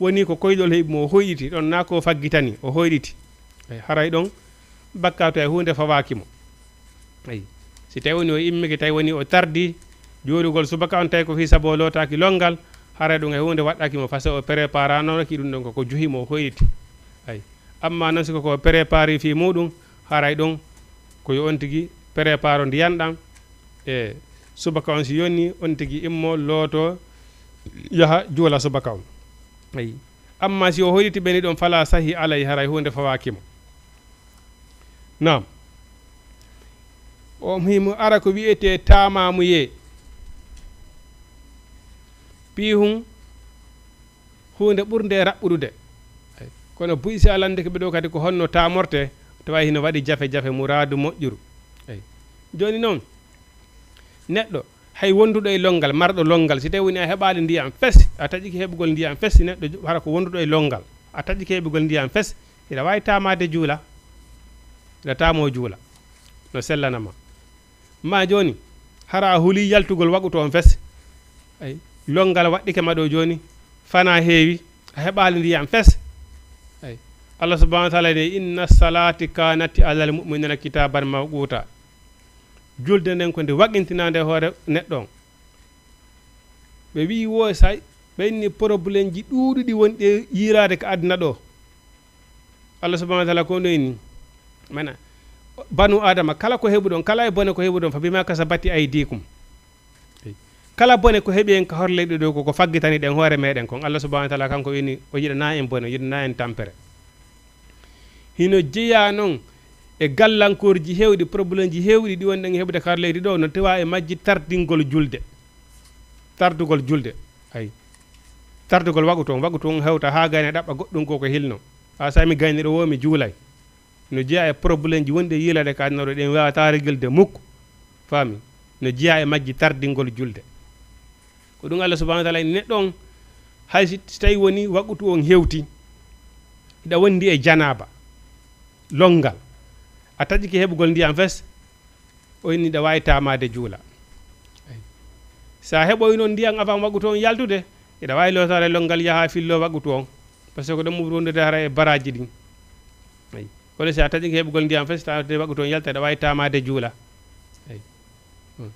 woni ko koyɗol heɓi mo, o hoyɗiti ɗon, naa ko faggitani, o hoyɗiti. Eyi, haray ɗon bakkaatu e huunde fawaaki mo. Eyi. Si tawii woni o immike, tawi woni o tardi juulugol subaka on, tawi ko fii sabu o lootaaki lonngal, haray ɗum e huunde waɗɗaaki mo, fase o préparanoki ɗum ɗon ko, ko juhi mo, o hoyɗiti. Eyi. Amma noon si ko, ko prépari fii muɗum, haray ɗum ko yo on tigi préparo ndiyam ɗam, e subaka on si yoni, on tigi immo looto, yaha juula subaka on. Eyi. Amma si o hoyɗiti ɓeni ɗon, fala sahi alay, haray huunde fawaaki mo. Naam. O himo ara ko wi'etee taamaamuye. Piihun huunde ɓurnde e raɓɓuɗude. Ay, kono buy si a landike ɓe ɗo kadi ko honno taamorte, tawa hino waɗi jafe-jafe muraadu moƴƴuru. Ay. Jooni noon, neɗɗo hay wonduɗo e lonngal, marɗo lonngal, si tawi woni a heɓaali ndiyam fes, a taƴike heɓugol ndiyam fes, si neɗɗo jo-, hara ko wonduɗo e lonngal, a taƴike heɓugol ndiyam fes, hiɗa waawi taamaade juula, hiɗa taamoo juula, no sellana ma. Ma jooni, hara a hulii yaltugol waqutu on fes. Ay, lonngal waɗɗike ma ɗo jooni, fanaa heewi, a heɓaali ndiyam fes. Ay, Allah subhanahu wa taala ne, "Inna salati kanati alal mu'minina kitaban mawquta." Julde nden ko nde waqintinaande hoore neɗɗo on. Ɓe wi'i wo say, ɓe inni problème ji ɗuuɗuɗi wonɗi e yiilaade ka aduna ɗo. Allah subhanahu wa taala ko ɗo inni. Mana, banu Adama, kala ko heɓuɗon, kala e bone ko heɓuɗon, fa bima kasabati aydikum. Kala bone ko heɓi en ka hoore leyɗe ɗo, ko, ko faggitani ɗen hoore meɗen kon. Allah subhanahu wa taala kanko inni, o yiɗana en bone, o yiɗana en tampere. Hino jeyaa non e gallankoorji heewɗi, problème ji heewɗi ɗi wonɗen e heɓude ka hoore leydi ɗo, no tewa e majji tardingol julde. Tardugol julde. Ay. Tardugol waqutu on, waqutu on hewta haa gayna ɗaɓɓa goɗɗum ko ko hilno. A sa mi gayni ɗo wo mi juulay. No jeyaa e problème ji wonɗi e yiilaade ka aduna ɗo, ɗen waawataa regilde mukk. Faami? No jeyaa e majji tardingol julde. Ko ɗum Allah subhanahu wa taala inni neɗɗo on, hay si, si tawi woni waqutu on hewti, Hiɗa wondi e janaaba, lonngal. A taƴike heɓugol ndiyam fes, o inni hiɗa waawi taamaade juula. Eyi. So a heɓoyi noon ndiyam avant waqtu on yaltude, hiɗa waawi lootaade lonngal yaha filloo waqtu on. Parce que ko ɗon muɓrude hara e baraaji ɗin. Eyi. Kono si a taƴike heɓugol ndiyam fes, tawa waqtu on yalta, hiɗa waawi taamaade juula. Eyi. Hmm.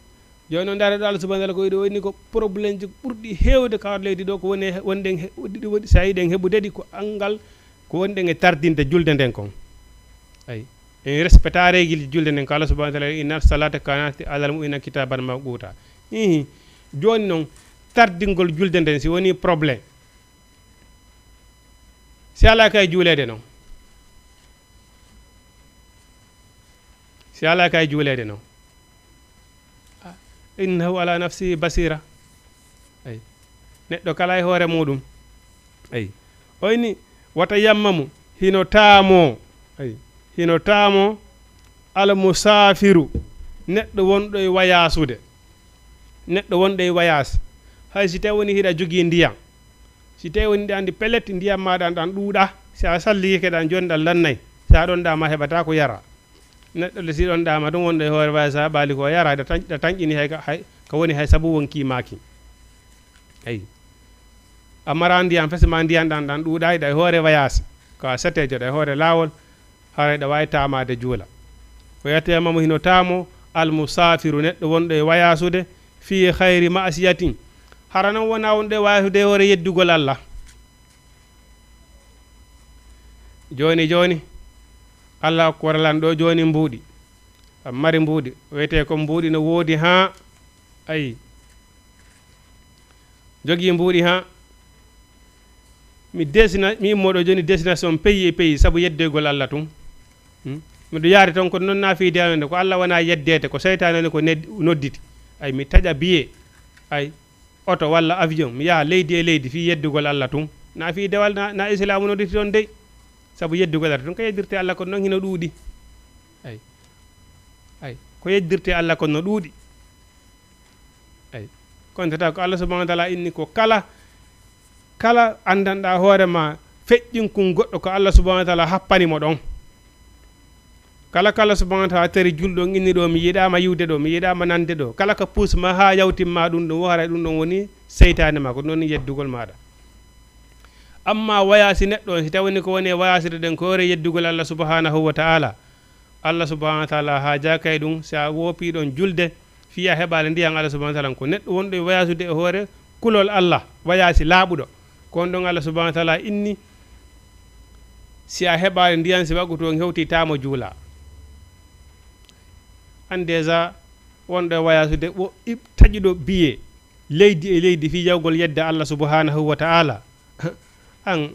Jooni noon, ndaare ɗo Allah subhanahu wa taala ko wiɗo woni ko problème ji ɓurɗi heewde ka leydi ɗo, ko woni he-, wonɗen he-, ɗiɗi woni, so a yiɗen heɓude ɗi, ko anngal, ko wonɗen e tardinde julde nden kon. Ayi. En respecta règle julde nden, ko Allah subhanahu wa taala, "Inna salata kanat alal mu'minina kitaban mawquta." Ihi. Jooni noon, tardingol julde nden, si woni problème, si alaa kay juuleede noon. Si alaa kay juuleede noon. Ah, innahu ala nafsihi basira. Eyi. Neɗɗo kala e hoore muɗum. Eyi. O inni, "Wata yammamu, hino taamoo." Eyi. "Hino taamoo, al musaafiru, neɗɗo wonɗo e wayaasude." Neɗɗo wonɗo e wayaas. Hay si tawi woni hiɗa jogii ndiyam. Si tawi woni ɗan di pellet, ndiyam ma ɗan, ɗan ɗuuɗa. Si a sallike ɗan jooni ɗan lannay. Si a ɗon ɗama heɓata ko yara. Neɗɗo le si ɗon ɗama ɗum wonɗo e hoore wayaas, sa ɓaali ko yara, ɗa tan-, ɗa tanƴini hay ka, hay ka woni hay sabu wonki maaki. Eyi. A mara ndiyam fes ma ndiyam ɗan, ɗan ɗuuɗay ɗa e hoore wayaas. Ko a setejo ɗa e hoore laawol, haray ɗa waawi taamaade juula. Ko yettoyamamu hino taamo, al musaafiru, neɗɗo wonɗo e wayaasude, fii khayri ma'siyatin. Hara non wona wonɗo e wayaasude e hoore yeddugol Allah. Jooni, jooni, Allah okku waralan ɗo jooni mbuuɗi. A mari mbuuɗi. Wiyetee ko mbuuɗi no woodi haa, ayi. Jogii mbuuɗi haa. Mi desina, mi immo ɗo jooni destination pays e pays sabu yeddoygol Allah tun. Hmm? Miɗo yaari toon ko noon na fii deewande, ko Allah wona yeddeede, ko seytaane woni ko ned-, nodditi. Ay, mi taƴa biye. Ay. Oto walla avion, mi yaha leydi e leydi fii yeddugol Allah tun. Na fii dewal na, na Islaamu nodditi ɗon dey. Sabu yeddugol Allah tun, ko yeddirte Allah kon non hino ɗuuɗi. Ay. Ay. Ko yeddirte Allah kon no ɗuuɗi. Ay. Kono tata ko Allah subhanahu wa taala inni ko kala, kala anndanɗa hoore ma feƴƴinkun goɗɗo ko Allah subhanahu wa taala happani mo ɗon. Kala, kala subhanahu wa taala tari julɗo on inni ɗo, mi yiɗama yiwde ɗo, mi yiɗama nande ɗo. Kala ka puus ma ha yawtin ma ɗum ɗon, wo haray ɗum ɗon woni seytaane ma, ko ɗum woni yeddugol maɗa. Amma wayaasi neɗɗo on, si tawani ko woni e wayaasirde ɗen ko hoore yeddugol Allah subhanahu wa taala. Allah subhanahu wa taala haajaaka e ɗum, si a woopi ɗon julde, fii a heɓaali ndiyan Allah subhanahu wa taala, ko neɗɗo wonɗo e wayaasude e hoore kulol Allah, wayaasi laaɓuɗo. Ko on ɗon Allah subhanahu wa taala inni, si a heɓaali ndiyan, si waqtu on hewti, taamo juula. An déjà wonɗo e wayaasude, wo ib-, taƴuɗo biye leydi e leydi fii yawgol yedde Allah subhanahu wa taala. An,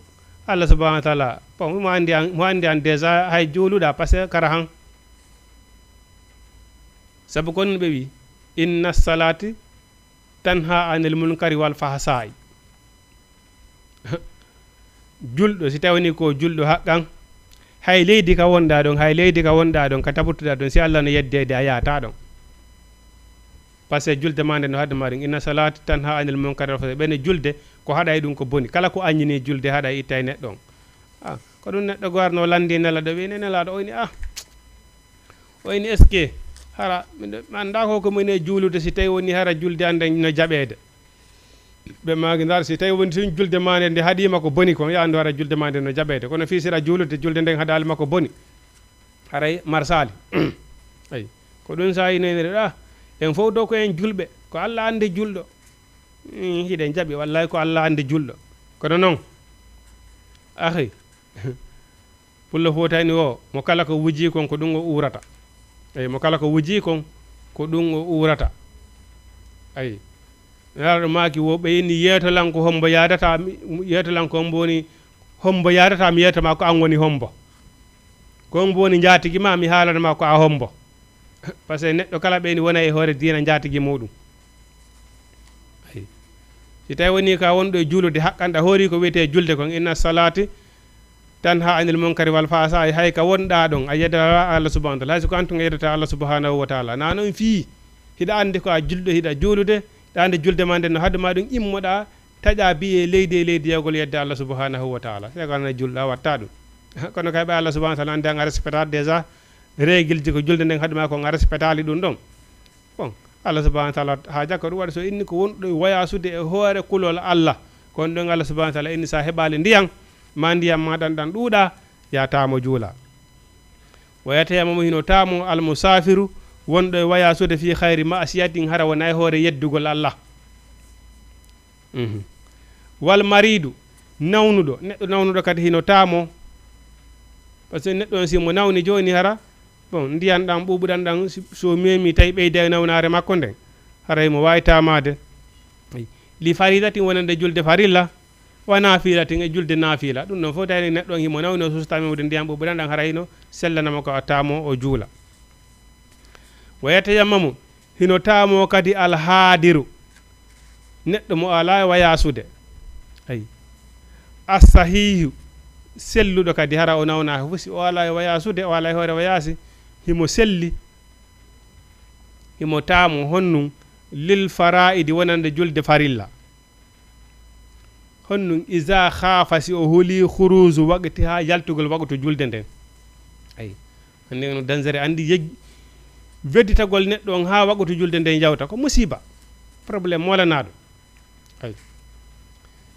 Allah subhanahu wa taala, bon, mo andi an, mo andi an déjà hay juuluɗa, parce que kara han. Sabu kon ɓe wi, "Inna salati tanha anil munkari wal fahsai." Julɗo, si tawani ko julɗo haqqan, hay leydi ka wonɗa ɗon, hay leydi ka wonɗa ɗon, ka tabutuɗa ɗon, si Allah no yeddeede a yaata ɗon. Parce que julde ma nde no haade ma ɗum, "Inna salati tanha anil munkari wal fahsai." Ɓen julde ko haɗay ɗum ko boni. Kala ko aññini julde haɗay ittay neɗɗo on. Ah, ko ɗum neɗɗo goorno landi nelaɗo, wi ne nelaɗo, o ini, ah, o ini, est-ce que hara, miɗo, mi annda ko ko moni e juulude, si tawi woni hara julde an nden no jaɓeede. Ɓe maaki, ndar, si tawi woni tun julde ma nde, nde haɗima ko boni kon, ya andu hara julde ma nde no jaɓeede. Kono fii sira juulude, julde nden haɗali ma ko boni. Haray marsaali. Ay, ko ɗum sa inenere ɗa, en fof ɗo ko en julɓe, ko Allah andi julɗo. Mm, hiɗen jaɓi, wallahi ko Allah andi julɗo. Kono non, akhi, pullo fotani o, mo kala ko wuji kon, ko ɗum o uurata. Eyi, mo kala ko wuji kon, ko ɗum o uurata. Ayi. Nelaɗo maaki wo ɓe inni, "Yeetolan ko hombo yaadata mi, yeetolan ko hombo woni, hombo yaadata mi yeetoma ko an woni hombo. Ko hombo woni njaatigi ma mi haalana ma ko a hombo." Parce que neɗɗo kala ɓeyni wona e hoore diina njaatigi muɗum. Ayi. Si tawi woni ka wonɗo e juulude haqqanɗa hoori ko wiyete julde kon, "Inna salati tanha anil munkari wal fahsai", hay ka wonɗa ɗon, a yeddata Allah subhanahu wa taala. Hay so ko an tun a yeddata Allah subhanahu wa taala. Na non fii, hiɗa andi ko a julɗo, hiɗa juulude, hiɗa andi julde ma nden no haɗuma ɗum, immoɗa, taƴa biye leydi e leydi yawgol yedde Allah subhanahu wa taala. Sey ko an a julɗo, a watta ɗum. Kono kay ɓe Allah subhanahu wa taala andi an a respectaade déjà règle ji ko julde nden haɗuma ko a respectaali ɗum ɗon. Bon, Allah subhanahu wa taala haajaka ɗum waɗa so inni ko wonɗo wayasude e hoore kulol Allah. Kono ɗon Allah subhanahu wa taala inni sa heɓaali ndiyan ma ndiyan ma ɗan ɗan ɗuuɗa, ya taamo juula. Wa yatayammamu hino taamo almusafiru wonɗo e wayasude fi khayri ma'siyatin hara wona e hoore yeddugol Allah. Mhm. Wal maridu, nawnuɗo, neɗɗo nawnuɗo kadi hino taamo. Par ce que neɗɗo on si mo nawni jooni hara, bon, ndiyan ɗan ɓuuɓuɗan ɗan si- so memi tawi ɓeyda e nawnaare makko nden, haray mo waawi taamaade. Li faridatin wonande julde farilla, wa nafilatin e julde nafila. Ɗum ɗon fof tawi neɗɗo on himo nawni o sustaama wude ndiyan ɓuuɓuɗan ɗan haray hino sellanamo ko a taamo o juula. Wa yatayammamu, hino taamo kadi alhaadiru, neɗɗo mo alaa e wayasude. Ay. Assahihu, selluɗo kadi hara o nawna fof si o alaa e wayasude, o alaa e hoore wayasi, himo selli, himo taamo honnun lil faraidi wonande julde farilla. Honnun iza khaafa si o huli khuruju waqti ha yaltugol waqtu julde nden. Ay. Hannde no dansere anndi yejji wedditagol neɗɗo on haa waqutu julde nden yawta ko musiba, problème molanaaɗo. Ay.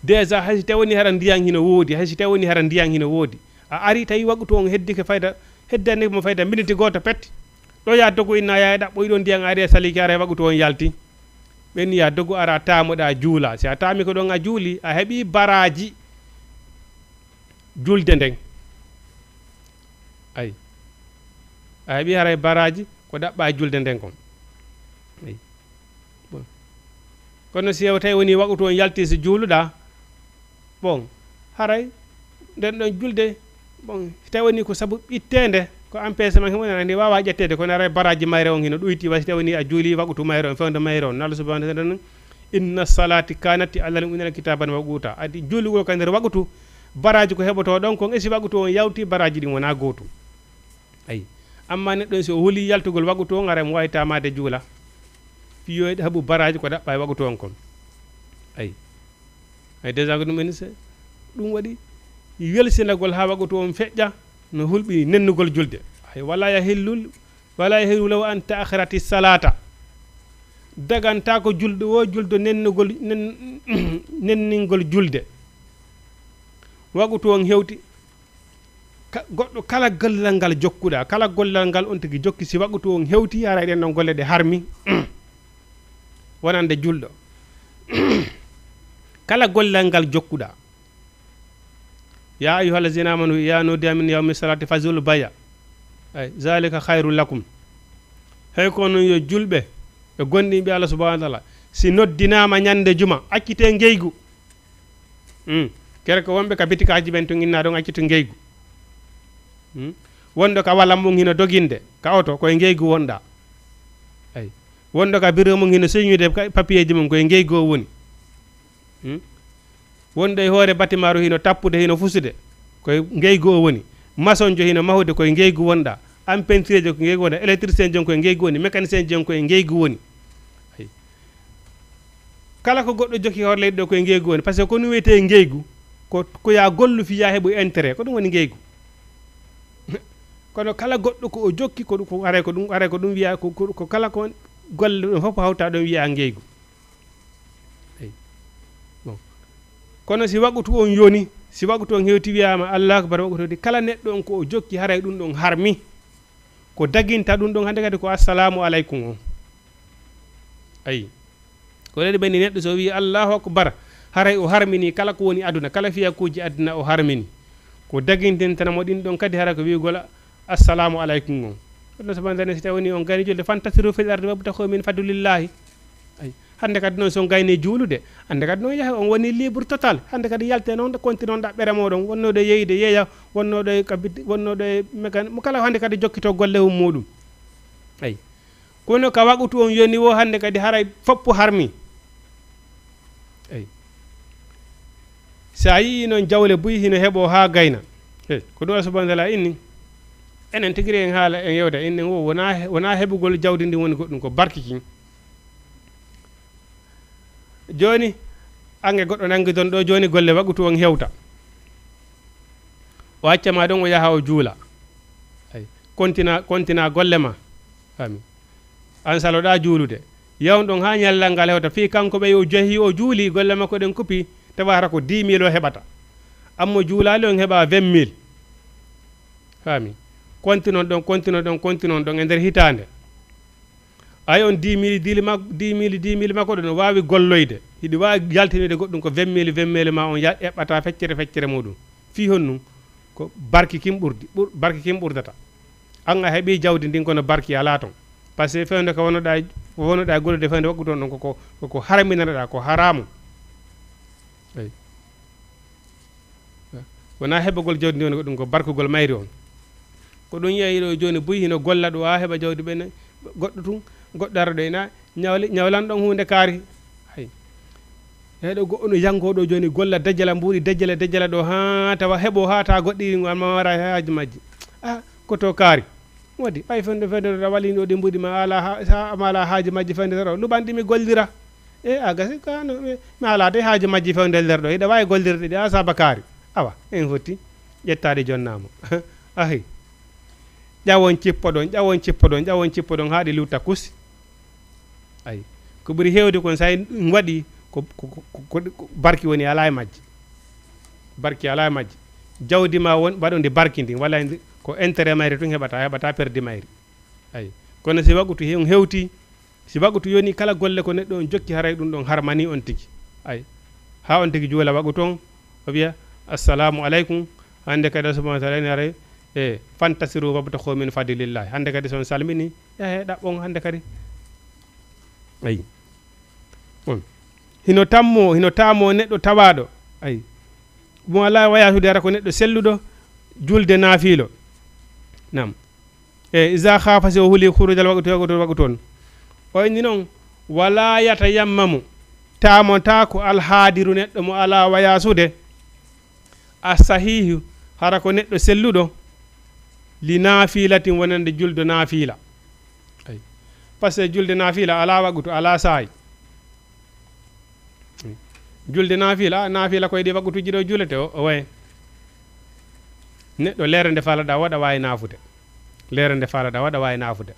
Déjà hay si tawoni hara ndiyan hino woodi, hay si tawoni hara ndiyan hino woodi, a ari tawi waqutu on heddike fayda, heddani mo fayda miniti gooto pet, ɗo ya dogo inna ya ɗaɓɓoyi ɗon ndiyan ari e saliki ara e waqutu on yalti. Ɓen ya dogo ara taamoɗa juula, si a taami ko ɗon a juuli a heɓi baraji julde nden. Ay. A heɓi haray baraji ko ɗaɓɓa e julde nden kon. Ay. Bon. Kono si yew tawi woni waqutu on yalti si juuluɗa, bon, haray nden ɗon julde, bon, si tawi woni ko sabu ɓittende, ko empêchement himo nana ndi wawa ƴettede, kono haray baraji mayre on hino ɗuyti wa si tawi woni a juuli waqutu mayre on fewndo mayre on nala subhanahu wa ta'ala. Inna salati kanati alal mu'minina kitaban mawquta. Adi juulugol ka nder waqutu, baraji ko heɓoto ɗon kon esi waqutu on yawti baraji ɗin wona gootu. Ayi. Amma neɗɗo si o huli yaltugol waqutu on ara mo wawi tamade juula, fiyoyde haɓu baraji ko ɗaɓɓa e waqutu on kon. Ayi. Ay déjà ko ɗum eni se ɗum waɗi welsinagol ha waqutu on feƴƴa, no hulɓi nennugol julde. Ay wala yahillul wala yahillu law an ta'akhirati salata. Daganta ko julɗo o juldo nennugol nen, nenningol julde. Waqutu on hewti. Ka- goɗɗo kala gollal ngal jokkuɗa, kala gollal ngal on tigi jokki, si waqutu on hewti haray ɗen ɗon golle ɗe harmi. Wonande julɗo. Kala gollal ngal jokkuɗa. Ya ayyuha allazina amanu ya nudiya min yawmi salati fazul baya. Ay zalika khairul lakum. Hay ko non yo julɓe e gonɗinɓe Allah subhanahu wa ta'ala, si noddinama ñande juma accite ngeygu. Hmm. Kere ko wonɓe ka bitikaji ɓen to ginna ɗon accito ngeygu. Hmm. Wonɗo ka wala mum hino doginde ka oto koye ngeygu wonɗa. Ay. Wonɗo ka biro mum hino signude ka- papiyeji mum koye ngeygu o woni. Hmm. Wonɗo e hoore batimaru hino tappude hino fusude koye ngeygu o woni. Masonjo hino mahude koye ngeygu wonɗa. An pentirejo ko ngeygu wonɗa, électricien jon koye ngeygu woni, mécanicien jon koye ngeygu woni. Ay. Kala ko goɗɗo jokki hoore leydi ɗo koye ngeygu woni, par ce que ko ɗum wiyetee ngeygu, ko ko ya gollu fiya heɓu intérêt, ko ɗum woni ngeygu. Kono kala goɗɗo ko o jokki ko ɗum ko aray ko ɗum aray ko ɗum wiya ko, ko, ko kala ko golle ɗum fof hawta ɗon wiya ngeygu. Eyi. Bon. Kono si waqutu on yoni, si waqutu on hewti wiyama Allahu akbar, waqutu hewti kala neɗɗo on ko o jokki haray ɗum ɗon harmi. Ko daginta ɗum ɗon hannde kadi ko assalamu aleykum on. Ayi. Ko ɗeɗe ɓenni neɗɗo so wii Allahu akbar, haray o harmini kala ko woni aduna, kala fiyakuuji aduna o harmini. Ko dagintintana mo ɗin ɗon kadi hara ko wiigol assalamu aleykum on. Ɗum ɗon sabu hannde si tawi woni on gayni julde fantasiru fil ardi wabtahu min fadlillahi. Ayi. Hannde kadi noon so on gayni juulude, hannde kadi noon yaha on woni libre total. Hannde kadi yalte noon konti noon ɗaɓɓere mooɗon wonnoɗo yeyde yeeya, wonnoɗo e kabit wonnoɗo e mekan mo kala hannde kadi jokkito golle mum muɗum. Ayi. Kono ka waqutu on yoni wo hannde kadi haray foppu harmi. Eyi. Sa yii noon jawle buy hino heɓo ha gayna. Eyi, ko ɗum Allah subhanahu wa ta'ala inni. Enen tigi en haala en yewta inni wo wona he- wona heɓugol jawdi ndi woni goɗɗum ko barki kin. Joni ange goɗɗo nangi don ɗo joni golle waqutu on hewta. O acca ma ɗon, o yaha o juula. Ay, kontina, kontina golle ma. Fami? An saloɗa juulude. Yawon ɗon ha ñallal ngal hewta. Fii kanko ɓe o jehi, o juuli, golle makko ɗen kupi, tawa hara ko dix mille o heɓata. Amma juulaali, on heɓa vingt mille. Fami? Kontinon ɗon, kontinon ɗon, kontinon ɗon e nder hitaande. Ay, on dix mille, dix mille ma-, dix mille, dix mille makko ɗon no waawi golloyde. Hiɗi waawi yaltinoyde goɗɗum ko vingt mille, vingt mille ma on ya-, eɓɓata feccere, feccere muɗum. Fii honɗum? Ko barki kin ɓurdi, ɓur-, barki kin ɓurdata. An a heɓi jawdi ndin kono barki alaa ton. Par ce que fewndo ko wonoɗa, ko wonoɗa gollude fewndo wakkude on ɗon ko, ko, ko, ko harminanaɗa, ko haramu. Eyi. Wonaa heɓagol jawdi ndi woni ko ɗum, ko barkugol mayri on. Ko ɗum yeeyi ɗo jooni buy hino golla ɗo, a heɓa jawdi ɓe ne, goɗɗo tun, goɗɗo ara ɗo ina ñawli, ñawlan ɗon huunde kaari. Hay. Eyi ɗo goɗɗo no yango ɗo jooni golla dajjala mbuuɗi, dajjala, dajjala ɗo haa tawa heɓo haa ta goɗɗi ɗi ma wara haaji majji. Ah, ko to kaari. Wadi, ɓay fende fende ɗo wali ɗo ɗi mbuuɗi ma ala ha, sa, ma ala haaji majji fende ɗo. Luɓan ɗi mi gollira. E a gasi ka no, mi, mi ala de haaji majji fewde nder ɗo. Hiɗa waawi gollirde ɗi a saba kaari. Awa, en fotti. Ƴettaade jonnaama. Ahi. Ƴawon cippoɗon, ƴawon cippoɗon, ƴawon cippoɗon haa ɗi lutta kusi. Ayi. Ko ɓuri heewde kon, so a waɗi ko, ko, ko, ko, ko barki woni alaa e majji. Barki alaa e majji. Jawdi ma won, mbaɗo ndi barki ndi, walla ndi, ko intérêt mayri tun heɓata, a heɓata perdi mayri. Ayi. Kono si wakutu he on hewti, si wakutu yoni kala golle ko neɗɗo on jokki haray ɗum ɗon harmani on tigi. Ayi. Haa on tigi juula wakutu on, o wiya, "Assalamu aleykum." Hannde kadi Allah subhanahu wa taala ene haray, e, "Fantasiru wabtahu min fadlillahi." Hannde kadi so on salmini, yahe ɗaɓɓon hannde kadi. Ayi. Bon. Hino tammo, hino tamo neɗɗo tawaɗo. Ayi. Mo ala wayasude ara ko neɗɗo selluɗo julde naafilo. Nam. E, iza khafa, si o huli khurujal waqti, waqti, waqti on. O inni non, wala yatayammamu. Tamonta ko alhaadiru neɗɗo mo ala wayasude. A sahihu, hara ko neɗɗo selluɗo. Li nafilatin wonande julde naafila. Ay. Parce que julde naafila ala waqtu, ala saa'i. Julde naafila, naafila koye ɗi waqtuji ɗo julete o, o waye. Neɗɗo leere nde falaɗa waɗa waawi naafude. Leere nde falaɗa waɗa waawi naafude.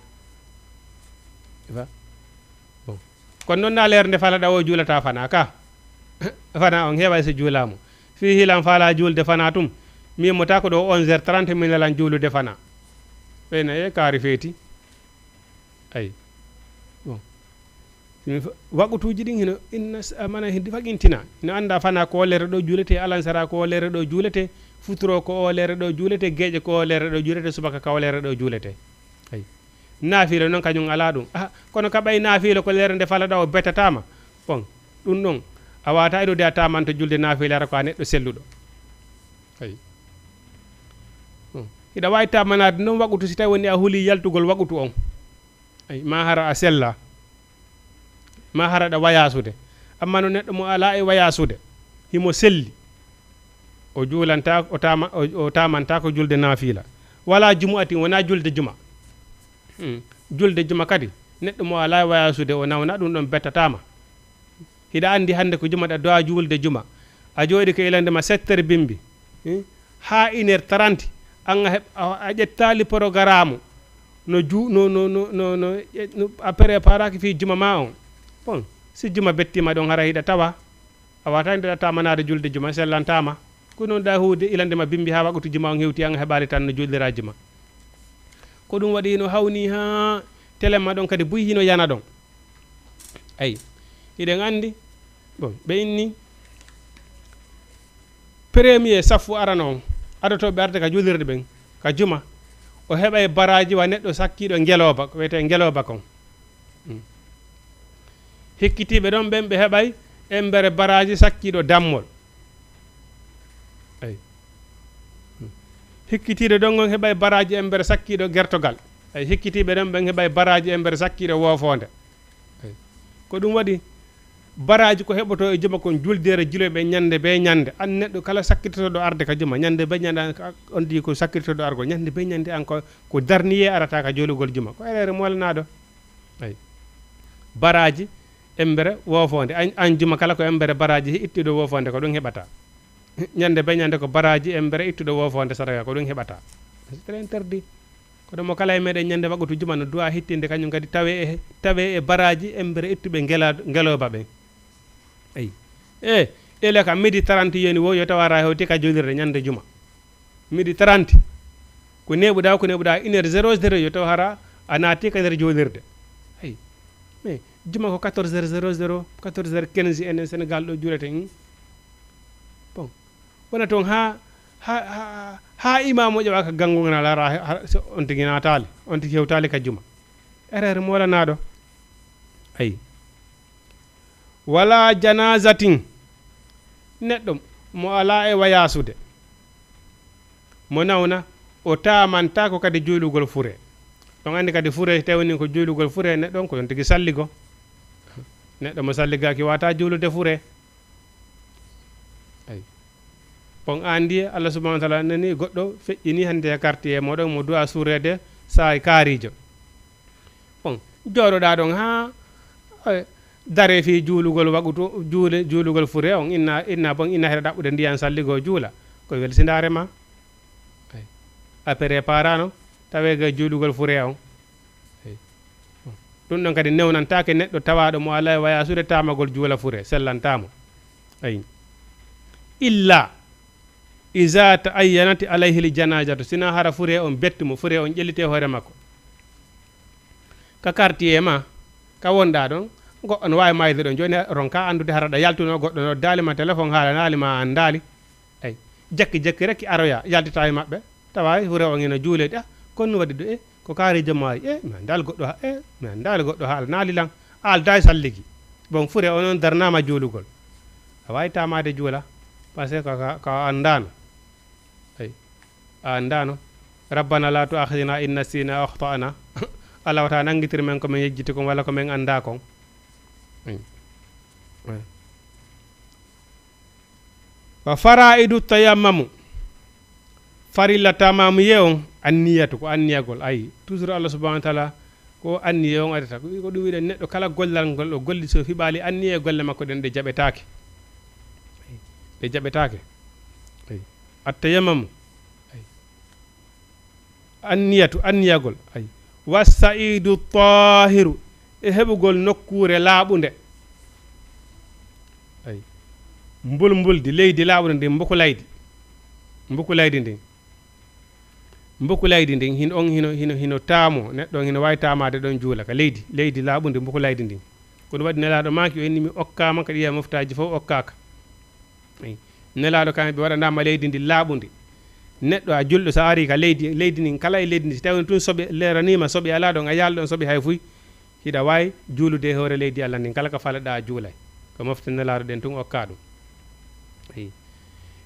Ifa. Bon. Kono noon na leere nde falaɗa o juulata fana ka. Fana on heeway so juulaama. Fii hilan fala juulde fana tum. Mi yimmota ko ɗo onze heures trente min lalan juulude fana. Ɓeyna e kaari feeti. Ay. Bon. Simi fa-, waqutuuji ɗin hino, inna s-, amana hindi fagintina. Hino annda fana ko o leere ɗo juulete, alansara ko o leere ɗo juulete, futuro ko o leere ɗo juulete, geeƴe ko o leere ɗo juulete, subaka ka o leere ɗo juulete. Ay. Naafila noon kañum alaa ɗum. Ah, kono ka ɓay naafila ko leere nde falaɗa o bettataama. Bon, ɗum ɗon, a waata idude a tamanto julde naafila ara ko a neɗɗo selluɗo. Ay. Hmm. Hiɗa waawi tamanaade noon waqutu si tawi woni a huli yaltugol waqutu on. Ay, ma hara a sella. Ma hara ɗa wayasude. Amma no neɗɗo mo alaa e wayasude, himo selli. O juulanta, o tama-, o, o tamanta ko julde naafila. Wala jumu'atin, wona julde juma. Hmm. Julde juma kadi, neɗɗo mo alaa e wayasude, o nawna ɗum ɗon bettataama. Hiɗa anndi hannde ko juma, ɗa dowa juulde juma. A jooɗi ko ilande ma sept heures bimbi. Hmm? Haa une heure trente, an a heɓ-, a, a ƴettaali programme. No ju-, no, no, no, no, no, e, no, a préparaki fii juma ma on. Bon, si juma bettima ɗon, hara hiɗa tawa. A waata nde ɗa tamanaade julde juma, sellantaama. Ko noon ɗa huude ilande ma bimbi haa waqutu juma on hewti, an a heɓaali tan no juulira juma. Ko ɗum waɗi hino hawni haa telen ma ɗon kadi buy hino yana ɗon. Ayi, hiɗen anndi, bon, ɓe inni premier saffu arano on, adotooɓe arde ka julirde ɓen, ka juma, o heɓay baraaji wa neɗɗo sakkiiɗo ngelooba, ko wiyetee ngelooba kon. Hmm. Hikkitiiɓe ɗon ɓen ɓe heɓay embere baraaji sakkiiɗo dammol. Ayi. Hmm. Hikkitiiɗo ɗon on heɓay baraaji embere sakkiiɗo gertogal. Ayi, hikkitiiɓe ɗon ɓen heɓay baraaji embere sakkiiɗo woofoonde. Ayi. Ko ɗum waɗi baraaji ko heɓotoo e juma kon juldeere juloy ɓe ñande be ñande. An neɗɗo kala sakkitotoɗo arde ka juma, ñande be ñande an ka, on di ko sakkitotoɗo argol, ñande be ñande an ko, ko darniyee arata ka juulugol juma. Ko erreur moolanaɗo. Ayi. Baraaji embere woofoonde. An, an juma kala ko embere baraaji he ittuɗo woofoonde ko ɗum heɓata. Ñande be ñande ko baraaji embere ittuɗo woofoonde sadaka ko ɗum heɓata. C'est très interdit. Kono mo kala e meɗen ñande wagutu juma no duwa hittinde kañum kadi tawe e tawe e baraaji embere ittuɓe ngela ngelooba ɓen. Eyi. E ele ka midi trente yoni wo yo tawa ara hewti ka julirde ñande juma. Midi trente. Ko neɓuɗa ko neɓuɗa une heure zéro zéro yo tawa hara a naati ka nder julirde. Eyi. Mais juma ko quatorze heures zéro zéro, quatorze heures quinze enen Sénégal ɗo julete. Hmm? Bon. Wona toon ha ha ha ha imamu ƴewa ka gangu ngana lara ha- ha- so on tigi naataali, on tigi hewtaali ka juma. Erreur molanaɗo. Ayi. Wala janazatin. Neɗɗo mo ala e wayasude, mo nawna, o tamantako kadi juulugol fure. On andi kadi fure tawni ko juulugol fure neɗɗo on ko on tigi salligo. Neɗɗo mo salligaki wata juulude fure. Ayi. Bon, an ndiye Allah subhanahu wa taala nani goɗɗo feƴƴini hande e quartier moɗon mo duwa surede sa kaarijo. Bon, jooɗoɗa ɗon ha eh, dare fi juulugol wagutu juule juulugol fure on inna inna bon inna heɗa ɗaɓɓude ndiyan salligo juula. Ko welsindaare ma. Ayi. A préparano tawe ga juulugol fure on. Eyi. Ɗum ɗon kadi newnantaake neɗɗo tawaaɗo mo alaa e wayasude taamagol juula fure sellantamo. Ayi. Illa iza ta ayyanati alayhi l janazatu sina hara fure on bettu mo fure on ƴellite hoore makko. Ka quartier ma ka wonɗa ɗon goɗɗo no wawi mayde ɗon joni ronka andude haraɗa yaltuno goɗɗo no daalima téléphone haalanalima an daali. Eyi. Jakki jakki rek aroya yaltita e maɓɓe tawa fure on ina juuledi ah kono waɗi ɗo e ko kaari jommaari e mi andaali goɗɗo e mi andaali goɗɗo haalanaali lan alda e salligi. Bon fure on on darnama juulugol a wawi tamade juula parce que ko andano. Eyi. A andano. Rabbana la tuakhidna in nasina aw akhtana. Allah wata nangitir men ko men yejjiti kon wala ko men anda kon. Wa faraidu tayammamu. Farilla tamamuye on anniyatu ko anniyagol ayi toujours Allah subhanahu wa taala ko anniye on adata ko ɗum wiɗen neɗɗo kala gollal ngol o golli so fiɓali anniye golle makko ɗen ɗe jaɓetake. Ɗe jaɓetake. Attayammamu. Anniyatu anniyagol. Ay. Wassaidu tahiru e heɓugol nokkuure laaɓunde. Ay. Mbulmbuldi leydi laaɓundi ndin mbukulaydi. Mbukulaydi ndin. Mbukulaydi ndin hin on hino hino hino taamo neɗɗo on hino wawi tamade ɗon juula ka leydi leydi laaɓundi mbukulaydi ndin. Ko ɗum waɗi nelaɗo maaki o inni mi okkama ka ɗiya moftaji fof okkaka. Nelaɗo kam ɓe waɗanama leydi ndi laaɓundi. Neɗɗo a julɗo sa ari ka leydi leydi ndin kala e leydi ndi si tawino tun soɓe leranima soɓe ala ɗon a yaala ɗon soɓe hay fuy. Hiɗa wawi juulude e hoore leydi Allah ndin kala ka falaɗa a juulay. Ko mofte nelaɗo ɗen tun okka ɗum. Eyi.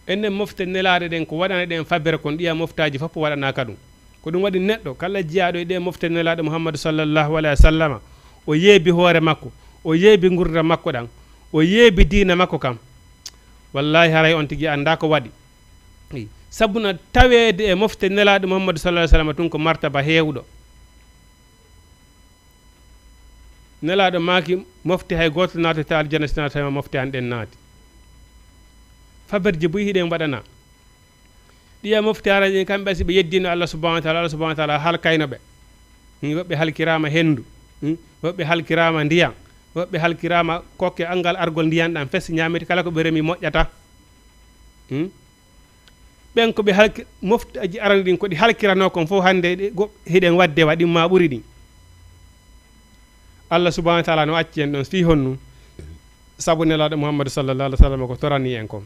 Enen mofte nelaɗe ɗen ko waɗana ɗen fabere kon ɗiya moftaji fof waɗanaka ɗum. Ko ɗum waɗi neɗɗo kala jiyaaɗo e ɗe mofte nelaaɗo Muhammadu sallallahu alayhi wa sallama o yeebi hoore makko o yeebi ngurdam makko ɗan o yeebi diina makko kam. Wallahi haray on tigi annda ko waɗi. Sabuna taweede e mofte nelaaɗo Muhammadu sallallahu alayhi wa sallam tun ko martaba heewɗo. Nelaaɗo maaki mofte hay gooto naatata aljanna si naatama mofte an ɗen naati. Faberji buy hiɗen waɗana. Ɗiya mofte haraji ɗin kamɓe si ɓe yeddino Allah subhanahu wa taala Allah subhanahu wa taala halkayno ɓe. Woɓɓe halkirama hendu. Woɓɓe halkirama ndiyan. Woɓɓe halkirama kokke angal argol ndiyan ɗan fes ñamete kala ko ɓe remi moƴƴata. Ɓen ko ɓe halki moftaji arani ɗin ko ɗi halkirano kon fof hannde hiɗen wadde wa ɗin ma ɓuri ɗin. Allah subhanahu wa taala no acci en ɗon fii honnu? Sabu nelaɗo Muhammadu sallallahu alaihi wasallam ko torani en kon.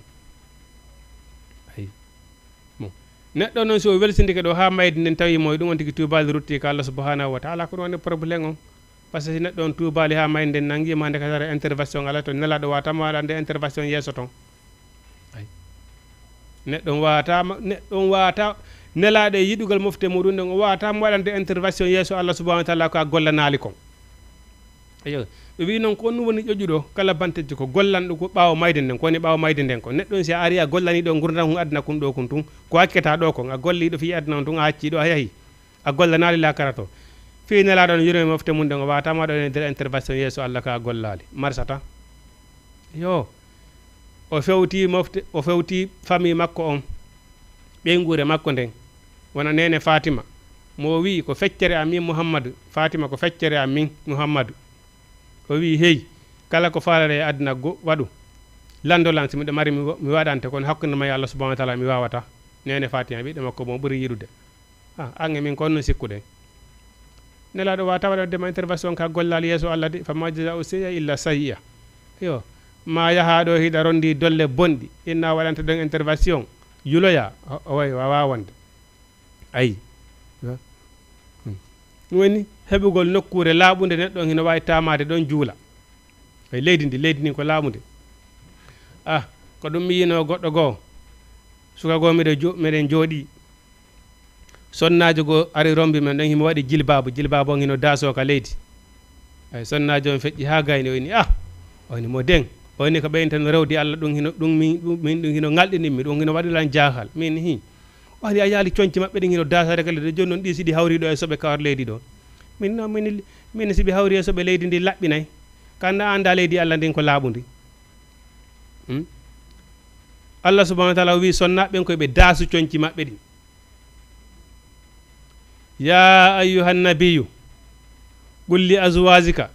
Ayi. Bon. Neɗɗo noon si o welsindike ɗo haa maydi nden tawi mo e ɗum on tigi tuubaali rutti ka Allah subhanahu wa taala ko ɗum woni problème on. Parce que si neɗɗo on tuubaali haa mayde nden nangi ma nde ka tara intervention ala to nelaɗo wata ma waɗande intervention yeeso ton. Ay. Neɗɗo on wata neɗɗo on wata nelaɗo e yiɗugol mofte muɗum ɗen o wata mo waɗande intervention yeeso Allah subhanahu wa taala ko a gollanaali kon. Eyo. Ɓe wi noon ko on woni ƴoƴuɗo kala bantejjo ko gollanɗo ko ɓaawo mayde nden ko woni ɓaawo mayde nden ko neɗɗo on si a ari a gollani ɗo ngurdam hun aduna kun ɗo kun tun ko accata ɗo kon a golli ɗo fii aduna on tun a accii ɗo a yahi. A gollanaali laakara to. Fii nelaaɗo on yurme mofte mum ɗen o waatama ɗo e nder intervention yeeso Allah ka a gollaali. Marsata. Yo. O fewti mofte, o fewti famille makko on, ɓeynguure makko nden, wona neene Fatima. Mo o wi'i ko feccere am min Muhammadu, Fatima ko feccere am min Muhammadu. O wi'i, "Hey, kala ko faalare e aduna go-, waɗu. Lando lan si miɗo mari mi wa-, mi waɗante, kono hakkunde ma e Allah subhanahu wa ta'ala mi wawata." Neene Fatima, ɓiɗɗo makko mo o ɓuri yiɗude. Ah, ange min ko on no sikkuɗen. Nelaaɗo wa tawa ɗo dema intervention ka gollal yeeso Allah de, fa ma jazaa'u sayyi'a illa sayyi'a. Yo, ma yaha ɗo hiɗa rondi dolle bonɗi, inna waɗante ɗon intervention, yuloya, o, o wawi wawa wonde. Ayi. Hmm. Ɗum woni heɓugol nokkuure laaɓunde, neɗɗo on hino wawi taamaade ɗon juula. Ayi, leydi ndi, leydi ndi ko laaɓundi. Ah, ko ɗum mi yino goɗɗo goo. Suka goo miɗo jo-, miɗen jooɗi. Sonnaajo goo ari rombi men ɗon, himo waɗi jilbaabu, jilbaabu on hino daasoo ka leydi. Ay, sonnaajo on feƴƴi haa gayni, o inni, "Ah!" O inni, "Mo den?" O inni, "Ko ɓen tan rewdi Allah, ɗum hino, ɗum min, ɗum min, ɗum hino ŋalɗini mi, ɗum hino waɗi lan jaahal." Min, "Hi." O inni, "A yaali conci maɓɓe ɗin hino daasaade ka leydi, jooni non ɗi si ɗi hawri ɗo e soɓe kawar leydi ɗo?" Min, "No, min, min si ɓe hawri e soɓe leydi ndi laɓɓinay. Ka annda, annda leydi Allah ndin ko laaɓundi." Hmm? Allah subhanahu wa ta'ala o wi'i sonnaaɓe ɓen ko ɓe daasu conci maɓɓe ɗin. يا أيها النبي قل لأزواجك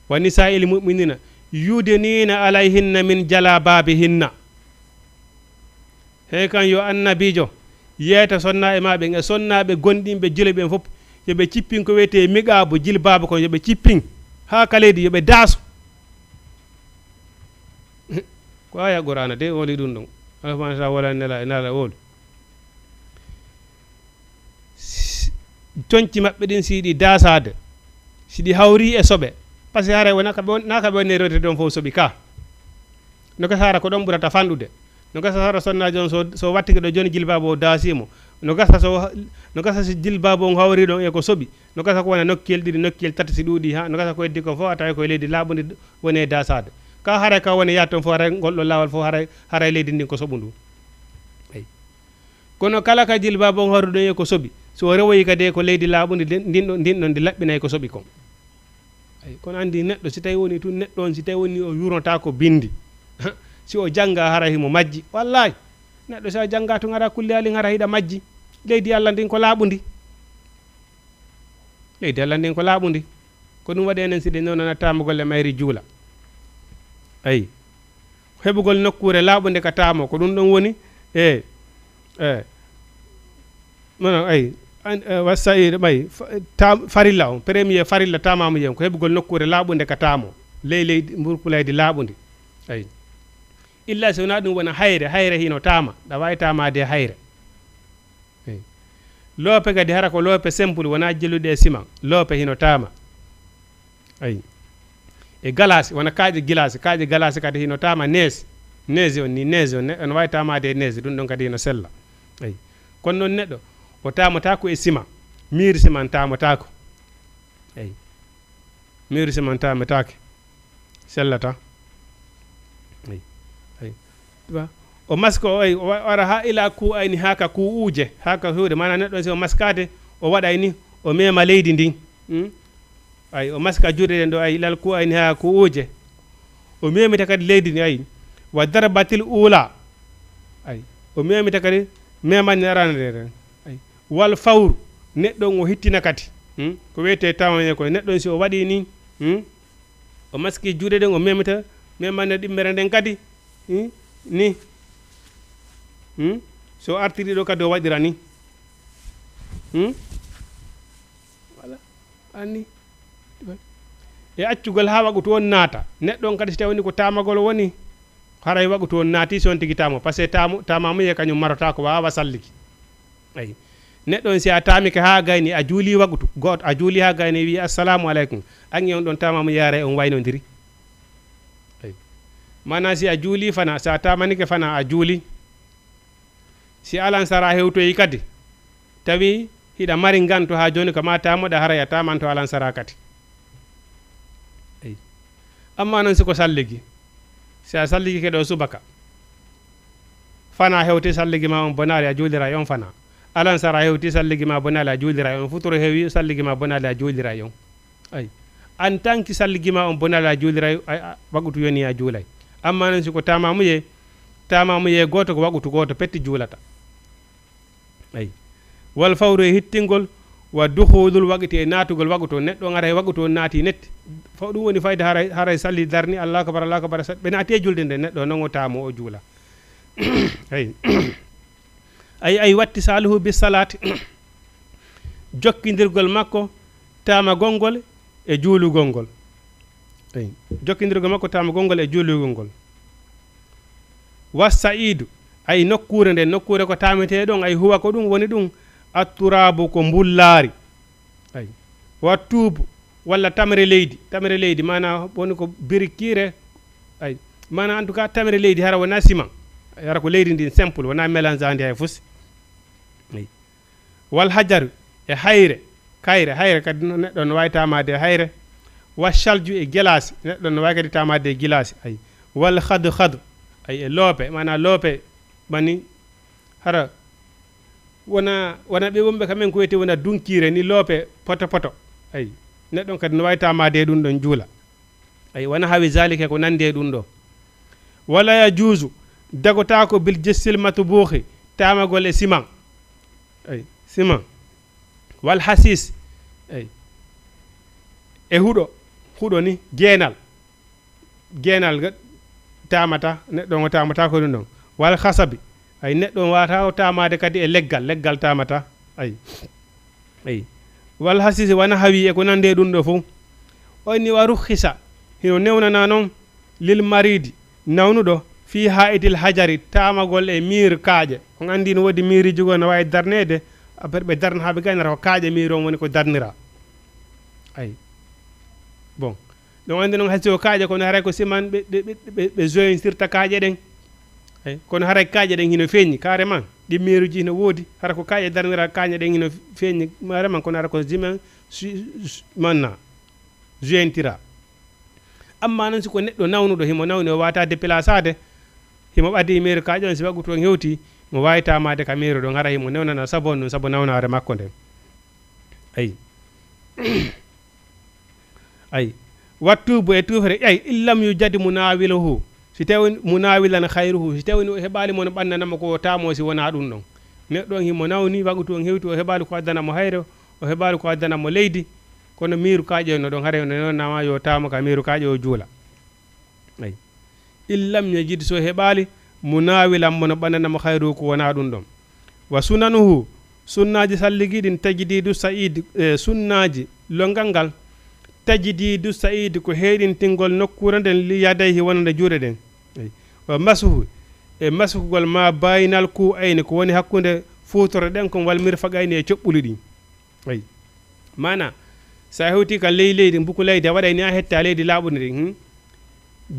ونساء المؤمنين يدنين عليهن من جلابيبهن. Hey kan yo annabiijo, yeeta sonnaaɓe maa ɓen e sonnaaɓe gonɗinɓe jula ɓen fof, yo ɓe cippin ko wiyetee miqaabu, jilbaabu kon, yo ɓe cippin haa ka leydi, yo ɓe daasu. Ko aya Qur'aana de woni ɗum ɗon. Alhamdulillah, wala nela, nela wolu. S-, conci maɓɓe ɗin si ɗi daasaade, si ɗi hawri e soɓe, parce que haray wona ka ɓe won-, na ka ɓe woni rewde ɗon fof soɓi ka. No gasa hara ko ɗon ɓurata fanɗude. No gasa hara sonnaajo on so, so wattike ɗo jooni jilbaabu o daasii mo. No gasa so, no gasa si jilbaabu on hawri ɗon e ko soɓi. No gasa ko wona nokkiyel ɗiɗi, nokkiyel tati si ɗuuɗi ha. No gasa ko heddi ko fof a tawi koye leydi laaɓundi woni e daasaade. Ka haray ka woni yaha toon fof haray ngol ɗo laawol fof haray, haray leydi ndin ko soɓu ndu. Eyi. Kono kala ka jilbaabu on hawruɗo e ko soɓi, so o rewoyi kadi e ko leydi laaɓundi ndin, ndin ɗon, ndin ɗon ndi laɓɓinay ko soɓi kon. Eyi, kono anndi neɗɗo si tawi woni tun, neɗɗo on si tawi woni o yurnotaako binndi, si o jannga haray himo majji. Wallahi, neɗɗo si a jannga tun ala kulli haalin haray hiɗa majji. Leydi Allah ndin ko laaɓundi. Leydi Allah ndin ko laaɓundi. Ko ɗum waɗi enen si ɗen nonana taamugol e mayri juula. Eyi. Heɓugol nokkuure laaɓunde ka taamo, ko ɗum ɗon woni, e, e, non, non, ay, an, e, wa sa'ir, ɓay, fa-, taam-, farilla on, premier farilla taamamu yen, ko heɓugol nokkuure laaɓunde ka taamo, ley leydi, mburkulaydi laaɓundi. Ay. Illa si wonaa ɗum wona hayre, hayre hino taama, ɗa waawi taamaade e hayre. Eyi. Loope kadi, hara ko loope simple, wonaa jeluɗe e siman. Loope hino taama. Eyi. E galaasi, wona kaaƴe gilaasi, kaaƴe galaasi kadi hino taama nees. Nees on ni, nees on, ne-, on waawi taamaade e nees, ɗum ɗon kadi hino sella. Eyi. Kono noon neɗɗo, o taamataako e siman. Miir siman taamataako. Eyi. Miir siman taamataake. Sellata. Eyi. Eyi. Ba, o maska o, ay, o wa-, wara haa ila ku ayni haa ka ku'uuje, haa ka huuɗe. Maanaa neɗɗo on si o maskaade, o waɗay ni, o meema leydi ndin. Hmm? Ay, o maska juuɗe ɗen ɗo, ay, ilal ku ayni haa ku'uuje. O meemita kadi leydi ndin, ay. Wa darbatil uula. Ay, o meemita kadi meemanni arande nden. Ay, wal fawr, neɗɗo on o hittina kadi. Hmm? Ko wiyetee taamaye ko neɗɗo on si o waɗi ni, hmm? O maski juuɗe ɗen, o memita, memande ɗimmere nden kadi. Hmm? Ni. Hmm? So artiri ɗo kadi o waɗira ni. Hmm? Voilà. Anni. E accugol haa waɗutu on naata. Neɗɗo on kadi si tawi woni ko taamagol woni, haray waɗutu on naati si on tigi taamo. Parce que taamo, taamamuye kañum marota ko waawa salliki. Ayi. Neɗɗo on, si a taamike haa gayni, a juuli wagutu gooto, a juuli haa gayni, wi'i, "Assalamu aleykum." An e on ɗon taamamu yaare on waynondiri. Ayi. Maanaa, si a juuli fana, si a taamanike fana, a juuli. Si alansara hewtoyi kadi, tawi hiɗa mari nganto haa jooni, ko ma taamoɗa, haray a taamanto alansara kadi. Ayi. Amma non si ko salligi, si a salligike ɗo subaka, fana hewti salligi ma on bonaali, a juulira e on fana. Alansara hewti salligi ma bonaali, a juulira e on. Futuro hewi salligi ma bonaali, a juulira e on. Ay. En tant que salligi ma on bonaali, a juulira e, a, a, wagutu yoni a juulay. Amma non si ko tamamuye, Tamamu ye gooto ko waqutu gooto petti juulata. Ay. Wal fawru e hittingol, wa dukhulul waqti e naatugol waqutu. Neɗɗo on ara e waqutu on naati netti. Fof ɗum woni fayda haray, haray salli darni, Allahu akbar, Allahu akbar, sa-, ɓe naati e julde nde, neɗɗo non o taamo o juula. Ay. Ay, ay, wattisaluhu bis salati. Jokkindirgol makko, tamagol ngol e juulugol ngol. Ay. Jokkindirgol makko, tamagol ngol e juulugol ngol. Wa sa'idu, ay, nokkuure nden, nokkuure ko tametee ɗon, ay, huwa ko ɗum woni ɗum, atturabu ko mbullaari. Ay. Wa tuubu, walla tamre leydi, tamre leydi, maana woni ko birikiire, ay. Maana en tout cas, tamre leydi hara wona ciment. Hara ko leydi ndin simple, wona mélange andi hay fusi. Ay. Wal hajaru, e hayre, kayre, hayre kadi no, neɗɗo no waawi taamaade e hayre. Wa shalju, e gilaasi, neɗɗo no waawi kadi taamaade e gilaasi. Ay. Wal khadkhad, ay, e loope, maana loope, mani, hara, wona, wona ɓe wonɓe kamen ko wiyetee wona dunkiire ni, loope poto poto. Ay. Neɗɗo on kadi no waawi taamaade e ɗum ɗon juula. Ay, wona hawi zalika ko nandi e ɗum ɗo. Wala yajuzu, dagotaako bil jissil matbuhi, taamagol e siman. Ay, siman. Wal hasis, ay, e huɗo, huɗo ni, geenal. Geenal ga-, taamata, neɗɗo on o taamata ko ɗum ɗon. Wal khasabi, ay, neɗɗo on waawata o taamaade kadi e leggal, leggal taamata. Ay. Ay. Wal hasisi wa nahwi e ko nandi e ɗum ɗo fof. O inni wa rukhisa, hino newnana non lil maridi, nawnuɗo, fi ha'itil hajari, taamagol e miir kaaƴe. On andi no woodi miiriji goo no waawi darneede, après ɓe darna haa ɓe gaynata ko kaaƴe miir on woni ko darnira. Ay. Bon. Ɗon andi non hay so kaaƴe kono haray ko siman ɓe, ɓe, ɓe, ɓe, ɓe jointirta kaaƴe ɗen. Ay. Kono haray kaaƴe ɗen hino feeñi, carrément. Ɗi miiruji hino woodi, hara ko kaaƴe darnira kaaƴe ɗen hino feeñi, carrément, kono hara ko siman su-, su-, manna, jointira. Amma non si ko neɗɗo nawnuɗo, himo nawni o waata déplaçaade, himo ɓadi miir kaaƴe on si waqutu on hewti, mo waawi taamaade ka miir ɗon, hara himo newnana sabu on ɗum, sabu nawnaare makko nden. Ay. Ay. Wattubu e tuufere, ay, illam yu jadi munawilahu. Si tawi munawilan khayruhu, si tawi o heɓaali mo no ɓannanamo ko o taamo si wonaa ɗum ɗon. Neɗɗo on himo nawni, waqutu on hewti, o heɓaali ko addana mo hayre, o heɓaali ko addana mo leydi, kono miiru kaaƴe no ɗon, haray no newnaama yo taamo ka miiru kaaƴe o juula. Ay. Illam yajid, so heɓaali, munawilan mo no ɓannanamo khayruhu ko wonaa ɗum ɗon. Wa sunanuhu, sunnaaji salligi ɗin, tajdidu sa'id, e sunnaaji longal ngal, tajdidu sa'id ko heyɗintingol nokkuure nden li yadayhi wonande juuɗe ɗen. Ay. Wa masuhu, e masugol ma baynal ku ayni ko woni hakkunde fuutore ɗen kon wal mirfaqayni e coɓɓuli ɗin. Ay. Maana, so a hewtii ka ley leydi, mbuku leydi, a waɗay ni a hetta leydi laaɓundi ndi, hmm?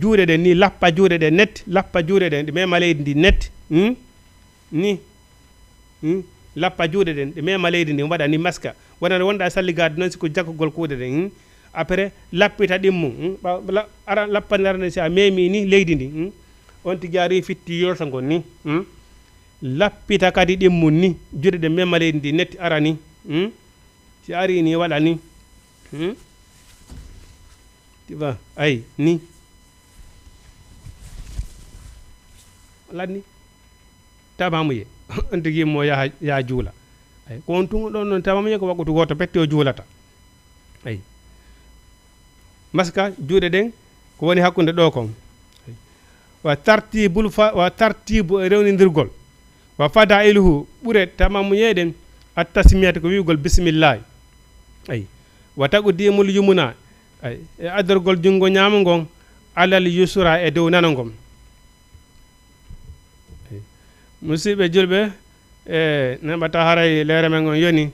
Juuɗe ɗen ni, lappa juuɗe ɗen net, lappa juuɗe ɗen, ɗi mema leydi ndi net, hmm? Ni, hmm? Lappa juuɗe ɗen, ɗi mema leydi ndi, waɗa ni maska. Wonande wonɗa salligaade noon, si ko jaggugol kuuɗe ɗen, hmm? Après, lappita ɗimmu, hmm? Ɓa-, la-, ara, lappandiral nde si a memi ni leydi ndi, hmm? On tigi ari fitti yolta ngon ni, hmm? Lappita kadi ɗimmun ni, juuɗe ɗen mema leydi ndi net ara ni, hmm? Si ari ni waɗa ni. Hmm? Tiba, ay, ni. Lanni. Tamamuye. On tigi mo yaha, yaha juula. Ay, ko on tun ɗon non tamamuye ko waqutu gooto petti o juulata. Ay. Maska juuɗe ɗen ko woni hakkunde ɗo kon. Ay. Wa tartibul fa-, wa tartibu e rewnindirgol. Wa fadailuhu, ɓure tamamuye ɗen, at tasmiyata ko wi'ugol bismillahi. Ay. Wa taqdimul yumna, ay, e addorgol junngo ñaamo ngon, alal yusra e dow nano ngon. Ay. Musidɓe julɓe, e neɓata haray leere men on yoni,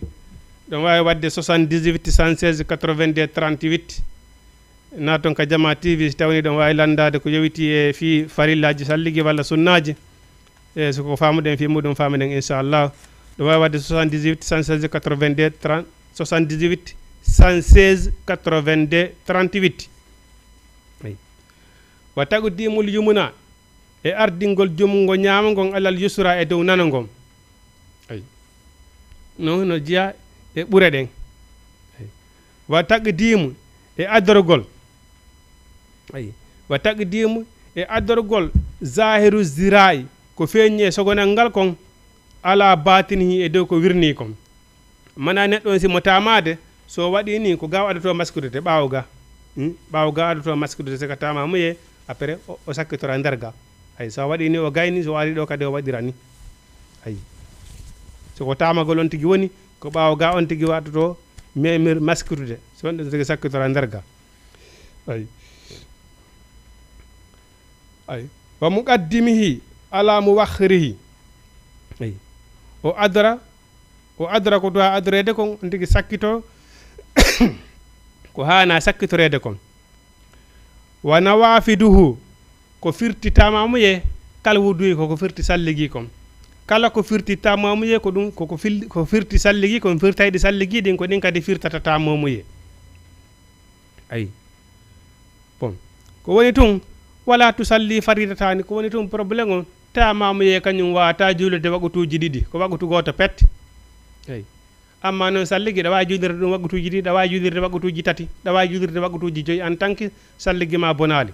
ɗon waawi waɗde soixante-dix-huit, cent seize, quatre-vingt-deux, trente-huit. Naaton ka Jama T V, si tawni ɗon waawi lanndaade ko yowiti e fii farillaaji salligi walla sunnaaji. E so ko faamuɗen fii muɗum, faamuɗen, inchallah. Ɗum waawi waɗde soixante-dix-huit, cent seize, quatre-vingt-deux, trente, soixante-dix-huit, cent seize, quatre-vingt-deux, trente-huit. Ay. Wa taqdimul yumna, e ardingol junngo ñaamo ngon alal yusra e dow nano ngon. Ay. Non no jeyaa e ɓure ɗen. Ay. Wa taqdimu, e adorgol. Ay. Wa taqdimu, E addorgol zahiru zira'i, ko feeñi e sogonal ngal kon, ala batinihi, e dow ko wirnii kon. Mana neɗɗo on, si mo taamaade, so waɗi ni, ko ga o addoto maskirde ɓaawo ga. Hmm? Ɓaawo ga addoto maskirde, si ka taama mo ye, après, o, o sakkitora nder ga. Ay, so waɗi ni, o gayni, so ari ɗo kadi o waɗira ni. Ay. So ko taamagol on tigi woni, ko ɓaawo ga on tigi waɗoto memir maskirde. So on tigi sakkitora nder ga. Ay. Ay. Wa muqaddimihi ala muwakhirihi. Ay. O adra, o adra ko duwa adrede kon, on tigi sakkito ko haana sakkitorede kon. Wa nawafiduhu, ko firti tamamuye, kal wuduyi ko, ko firti salligi kon. Kala ko firti tamamuye, ko ɗum, ko, ko fil-, ko firti salligi kon, firtayɗi salligi ɗin, ko ɗin kadi firtata tamamuye. Ayi. Bon. Ko woni tun, wala tusalli faridatani, ko woni tun problème on, tamamuye kañum wata juulude waqutuji ɗiɗi, ko waqutu goto pet. Ayi. Amma noon salligi, ɗa waawi juulirde ɗum waqutuji ɗiɗi, ɗa waawi juulirde waqutuji tati, ɗa waawi juulirde waqutuji joyi en tant que salligi ma bonaali.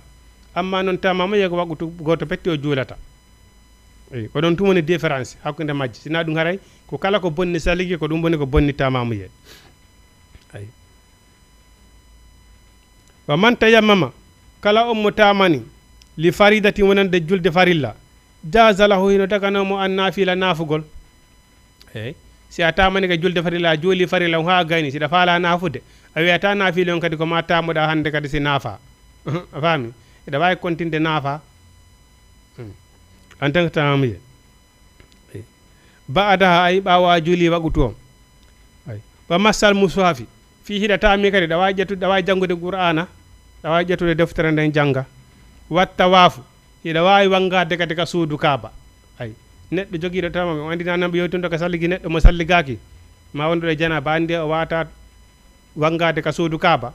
Amma noon tamamuye ko waqutu goto petti o juulata. Eyi, ko ɗon tun woni différence hakkunde majji. Sina ɗum haray, ko kala ko bonni salligi, ko ɗum woni ko bonni tamamuye. Ayi. Wa man tayammama, kala on mo tamani, li faridatin wonande julde farilla, jaza lahu, hino daganoo mo an nafila nafugol. Eyi, si a tamani ka julde farilla, a juuli farilla on haa gayni, si ɗa faala nafude, a wiyata nafila on kadi ko ma tamuɗa hande kadi si nafa. A faami? Eɗa waawi kontinde nafa. Hmm. En tant que tamamuye. Eyi. Ba'daha, ay, ɓaawo a juuli waqutu on. Ay. Wa massal mushafi. Fii hiɗa taami kadi, ɗa waawi ƴettude, ɗa waawi janngude Qur'aana, ɗa waawi ƴettude deftere nden jannga. Wat tawaafu, hiɗa waawi wanngaade kadi ka suudu Kaaba. Ay, neɗɗo jogiiɗo tamamuye, on anndi nan ɓe yewtundo ka salligi neɗɗo mo salligaaki, ma wonduɗo e janaaba, anndi o waata wanngaade ka suudu Kaaba.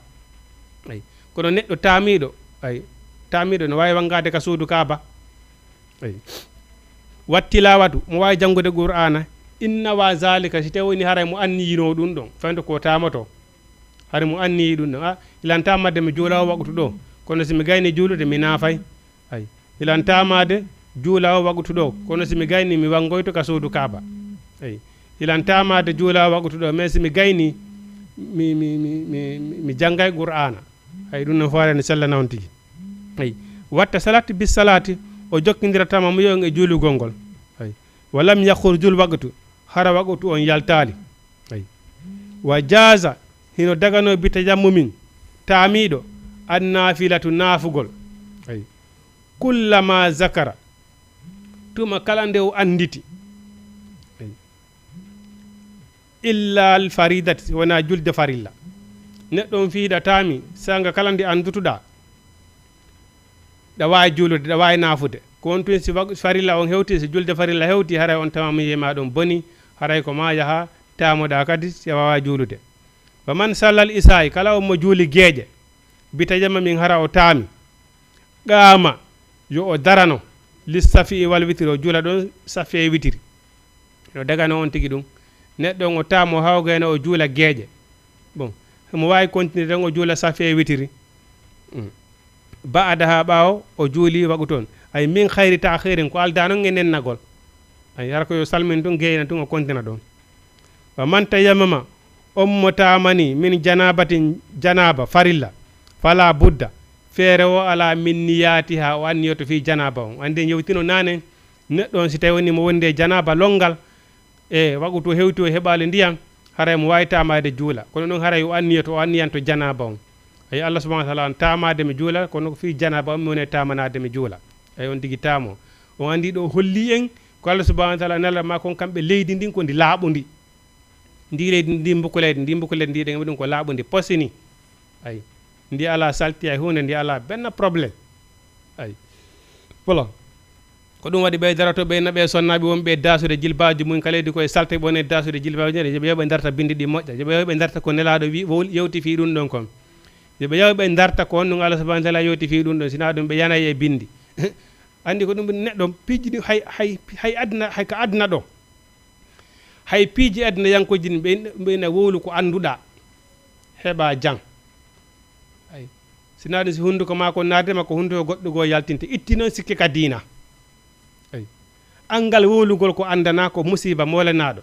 Ay, kono neɗɗo taamiiɗo, ay, taamiiɗo no waawi wanngaade ka suudu Kaaba. Eyi. Wat tilawatu, mo waawi janngude Qur'aana, inna wa zalika, si tawi woni haray mo anniyino ɗum ɗon, fewndo ko taamoto. Haray mo anniyi ɗum ɗon. A, ilan taamade mi juula o waqutu ɗo, kono si mi gayni juulude, mi naafay. Ay. Ilan taamade juula o waqutu ɗo, kono si mi gayni, mi wanngoyto ka suudu Kaaba. Ay. Ilan taamade juula o waqutu ɗo, mais si mi gayni, mi, mi, mi, mi, mi, mi janngay Qur'aana. Ay, ɗum no faare no sellana on tigi. Ay. Watta salati bis salati, o jokkindira tamamuye on e juulugol ngol. Ay. Wa lam yakhruj al waqtu, hara waqutu on yaltaali. Ay. Wa jaza, hino daganoo bi tajammumin, taamiiɗo, an nafilatu, naafugol. Ay. Kullama zakara, tuma kala nde o annditi. Ay. Illa al faridati, si wonaa julde farilla. Neɗɗo on fii hiɗa taami, saanga kala ndi anndutuɗaa, ɗa waawi juulude, ɗa waawi naafude. Ko on tun si waq-, farilla on hewti, si julde farilla hewti, haray on tamamuye ma ɗon boni, haray ko ma yaha taamoɗaa kadi, si a waawaa juulude. Wa man sallal isaa'i, kala on mo juuli geeƴe, bi tajammumin hara o taami, qaama, yo o darano, lis safi'i wal witiri, o juula ɗon safi e witiri. No daganoo on tigi ɗum. Neɗɗo on o taamo hawgayno o juula geeƴe. Bon, mo waawi continuer tan o juula safi e witiri. Mm. Ba'daha, ɓaawo o juuli waqutu on. Ay, min khayri ta'khirin, ko aldaa non e nennagol. Ay, hara ko yo salmin tun, geeyna tun, o kontina ɗon. Wa man tayammama, on mo taamani, min janabatin, janaba, farilla, fala budda, feere o ala min niyatiha, o anniyoto fii janaba on. Anndi en yewtino naane, neɗɗo on si tawi woni mo wondi e janaba lonngal, e waqutu hewti o heɓaali ndiyam, haray mo waawi taamaade juula. Kono ɗum haray o anniyoto, o anniyanto janaba on. Ay, Allah subhanahu wa ta'ala on taamaade mi juula, kono ko fii janaba on mi woni e taamanaade mi juula. Ay, on tigi taamo. On anndi ɗo holli en, ko Allah subhanahu wa ta'ala nela ma kon kamɓe leydi ndin ko ndi laaɓundi. Ndi leydi, ndi mbuko leydi, ndi mbuko leydi, ndi ɗen ɗum ko laaɓundi, posini. Ay. Ndi ala salti, ay huunde, ndi ala benn problème. Ay. Voilà. Ko ɗum waɗi ɓe daroto ɓe, na ɓe sonnaaɓe wonɓe e daasude jilbaaji mum, kala idi koye salte ɓe woni e daasude jilbaaji ɗin, yo ɓe, yo ɓe darta bindi ɗi moƴƴa, yo ɓe, yo ɓe darta ko Nelaaɗo wi-, wol-, yewti fii ɗum ɗon kon. Yo ɓe, yo ɓe darta ko on ɗum Allah subhanahu wa ta'ala yewti fii ɗum ɗon, sinaa ɗum ɓe yanay e bindi. Anndi ko ɗum neɗɗo piiji ɗi hay, hay, hay aduna, hay ka aduna ɗo. Hay piiji aduna yankoji ɗin ɓe, ɓe na wowlu ko annduɗaa. Heɓa jan. Ay. Sinaa ɗum, si hunnduko maa ko naatde ma, ko hunnduko goɗɗo goo yaltinte. Itti noon sikke ka diina. Ay. Anngal wowlugol ko anndanaa ko musiiba moolanaaɗo.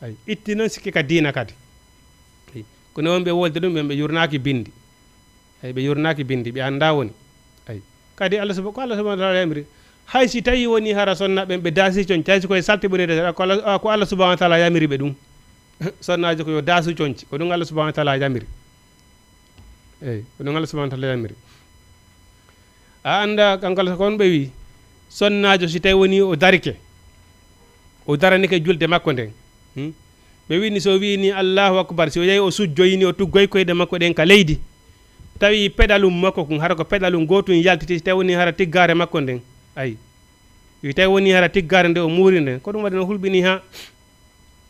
Ay. Itti noon sikke ka diina kadi. Ay. Kono wonɓe wolde ɗum, ɓe, ɓe yurnaaki binndi. Ay, ɓe yurnaaki binndi, ɓe anndaa woni. Ay. Kadi Allah suba-, ko Allah subhanahu wa taala yamiri. Hay si tawi woni hara sonna ɓen ɓe daasi conci, hay si koye salte ɓe woni de, ko Allah, ko Allah subhanahu wa taala yamiri ɓe ɗum. Sonnaajo ko yo daasu conci, ko ɗum Allah subhanahu wa taala yamiri. Eyi, ko ɗum Allah subhanahu wa taala yamiri. A annda, kanko Allah ko on ɓe wi, sonnaajo si tawi woni o darike, o daranike julde makko nden. Hmm? Ɓe wi ni so wi ni Allahu akbar, si o yahi o sujjoyi ni, o tuggoyi koyɗe makko ɗen ka leydi, tawi peɗalum makko kun, hara ko peɗalum gootun yaltiti, si tawi woni hara tiggaare makko nden. Ayi. Wi tawi woni hara tiggaare nde o muuri nden, ko ɗum waɗi no hulɓini ha.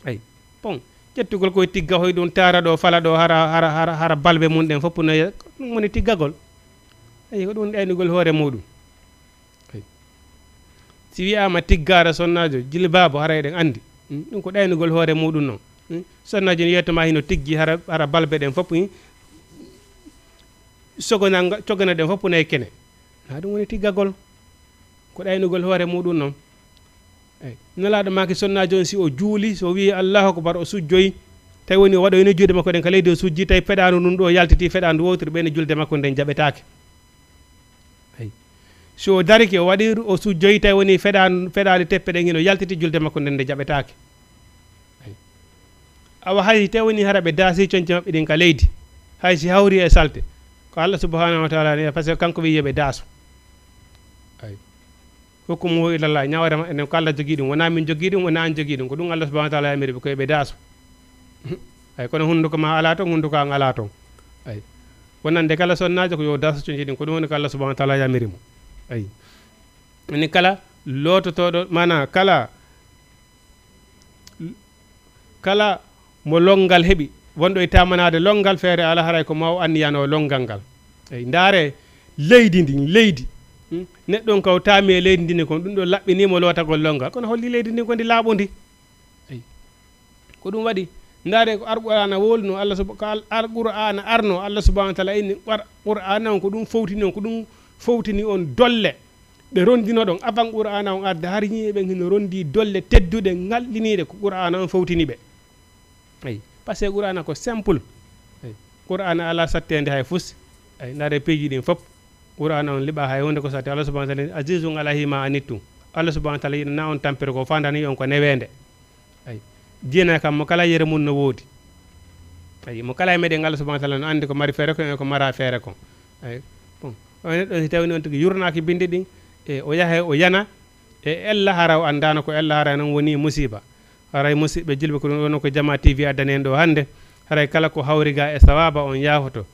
Ayi. Bon, ƴettugol koye tigga hoy ɗum taara ɗo, fala ɗo, hara, hara, hara, hara balbe mum ɗen fof no ye-, ɗum woni tiggagol. Ayi, ko ɗum ɗaynugol hoore muɗum. Ayi. Si wiyaama tiggaare sonnaajo, jilbaabo, hara eɗen anndi. Hmm, ɗum ko ɗaynugol hoore muɗum non. Hmm, sonnaajo ne yiyata ma hino tiggi hara, hara balbe ɗen fof, hmm, sogona nga, cogana ɗen fof nayi kene. Na ɗum woni tiggagol. Ko ɗaynugol hoore muɗum non. Eyi. Nelaaɗo maaki sonnaajo on, si o juuli, so o wi'i Allahu akbar, o sujjoyi, tawi woni o waɗoyno juuɗe makko ɗen ka leydi, o sujji, tawi peɗaandu ndun ɗo yaltiti, feɗaandu wowtiri, ɓeyde julde makko nden jaɓetaake. Eyi. Si o darike, o waɗi, o sujjoyi, tawi woni feɗaandu, feɗaali teppe ɗen hino yaltiti, julde makko nden nde jaɓetaake. Eyi. Awa hay tawi woni hara ɓe daasi conci maɓɓe ɗin ka leydi, hay si hawri e salte, ko Allah subhanahu wa taala ni, parce que kanko wi'i yo ɓe daasu. Eyi. Hukmuhu ila Allah, ñawre maɓɓe nden ko Allah jogii ɗum, wonaa min jogii ɗum, wonaa an jogii ɗum, ko ɗum Allah subhanahu wa taala yamiri ɓe ko yo ɓe daasu. Ay, kono hunnduko ma alaa ton, hunnduko an alaa ton. Ay. Wonande kala sonnaajo ko yo daasu conci ɗin, ko ɗum woni ko Allah subhanahu wa taala yamiri mo. Ay. Ni kala loototooɗo, maanaa kala, kala mo lonngal heɓi, wonɗo e tamanaade lonngal, feere alaa, haray ko ma o anniyano lonngal ngal. Eyi, ndaare leydi ndin, leydi. Hmm? Neɗɗo on kaw taami e leydi ndin, kon ɗum ɗo laɓɓini mo lootagol lonngal. Kono holli leydi ndin ko ndi laaɓundi? Eyi. Ko ɗum waɗi, ndaare ko Alqur'aana wolno, Allah sub-, ko Al-, Alqur'aana arno, Allah subhanahu wa taala inni Qur-, Qur'aana on ko ɗum fowtini on, ko ɗum fowtini on dolle. Ɓe rondino ɗon, avant Qur'aana on arde, har yimɓe ɓen hino rondi dolle tedduɗe, ŋalɗiniiɗe, ko Qur'aana on fowtini ɓe. Eyi, parce que Qur'aana ko simple. Eyi, Qur'aana alaa satteende hay fus. Eyi, ndaare piiji ɗin fof. Qur'aana on liɓaa hay huunde ko satti. Allah subhanahu wa taala, "Azizun alayhi ma anittum." Allah subhanahu wa taala yiɗana on tampere ko faandani on ko neweende. Eyi, diina kam mo kala yere mum no woodi. Eyi, mo kala e meɗen Allah subhanahu wa taala no anndi ko mari feere kon e ko mara feere kon. Eyi, bon, on neɗɗo si tawi on tigi yurnaaki bindi ɗin, e o yaha o yana, e ella hara o anndaano ko ella hara non woni musiba. Haray musidɓe julɓe, ko ɗum ɗon ko Jamaa T V addani en ɗo hannde. Haray kala ko hawri ga e sawaaba on yaafoto.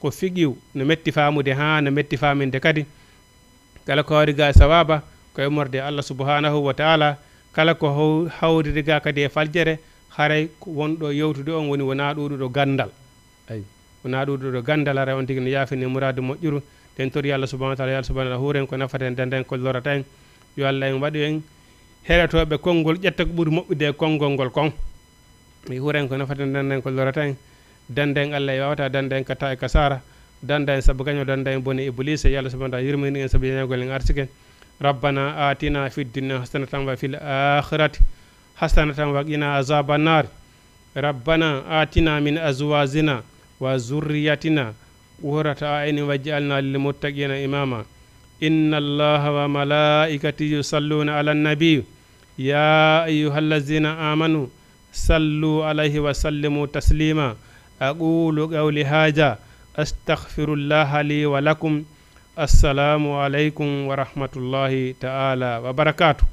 Ko fiqihu no metti faamude haa no metti faaminde kadi. Kala ko hawri ga e sawaaba ko immorde e Allah subhanahu wa ta'ala. Kala ko haw-, hawriri ga kadi e faljere, haray ko wonɗo yewtude on woni wonaa ɗuuɗuɗo ganndal. Eyi, wonaa ɗuuɗuɗo ganndal, haray on tigi no yaafini muraadu moƴƴuru. Ɗen tori Allah subhanahu wa ta'ala, yo Allah subhanahu wa ta'ala huuren ko nafata en, danda en ko lorata en. Yo Allah en waɗu en heɗotooɓe konngol ƴetta ko ɓuri moƴƴude e konngol ngol kon. Mi huuren ko nafata en, danda en ko lorata en. Danda en Allah e wawata, danda en ka ta e ka sara. Danda en sabu gaño, danda en bone Ibliisa. Yo Allah subhanahu wa ta'ala yurmini en sabu yeñagol en arsike. ربنا آتنا في الدنيا حسنة وفي الآخرة حسنة وقنا عذاب النار. ربنا آتنا من أزواجنا وذرياتنا قرة أعين واجعلنا للمتقين إماما. إن الله وملائكته يصلون على النبي. يا أيها الذين آمنوا صلوا عليه وسلموا تسليما. أقول قولي هذا، أستغفر الله لي ولكم. السلام عليكم ورحمة الله تعالى وبركاته.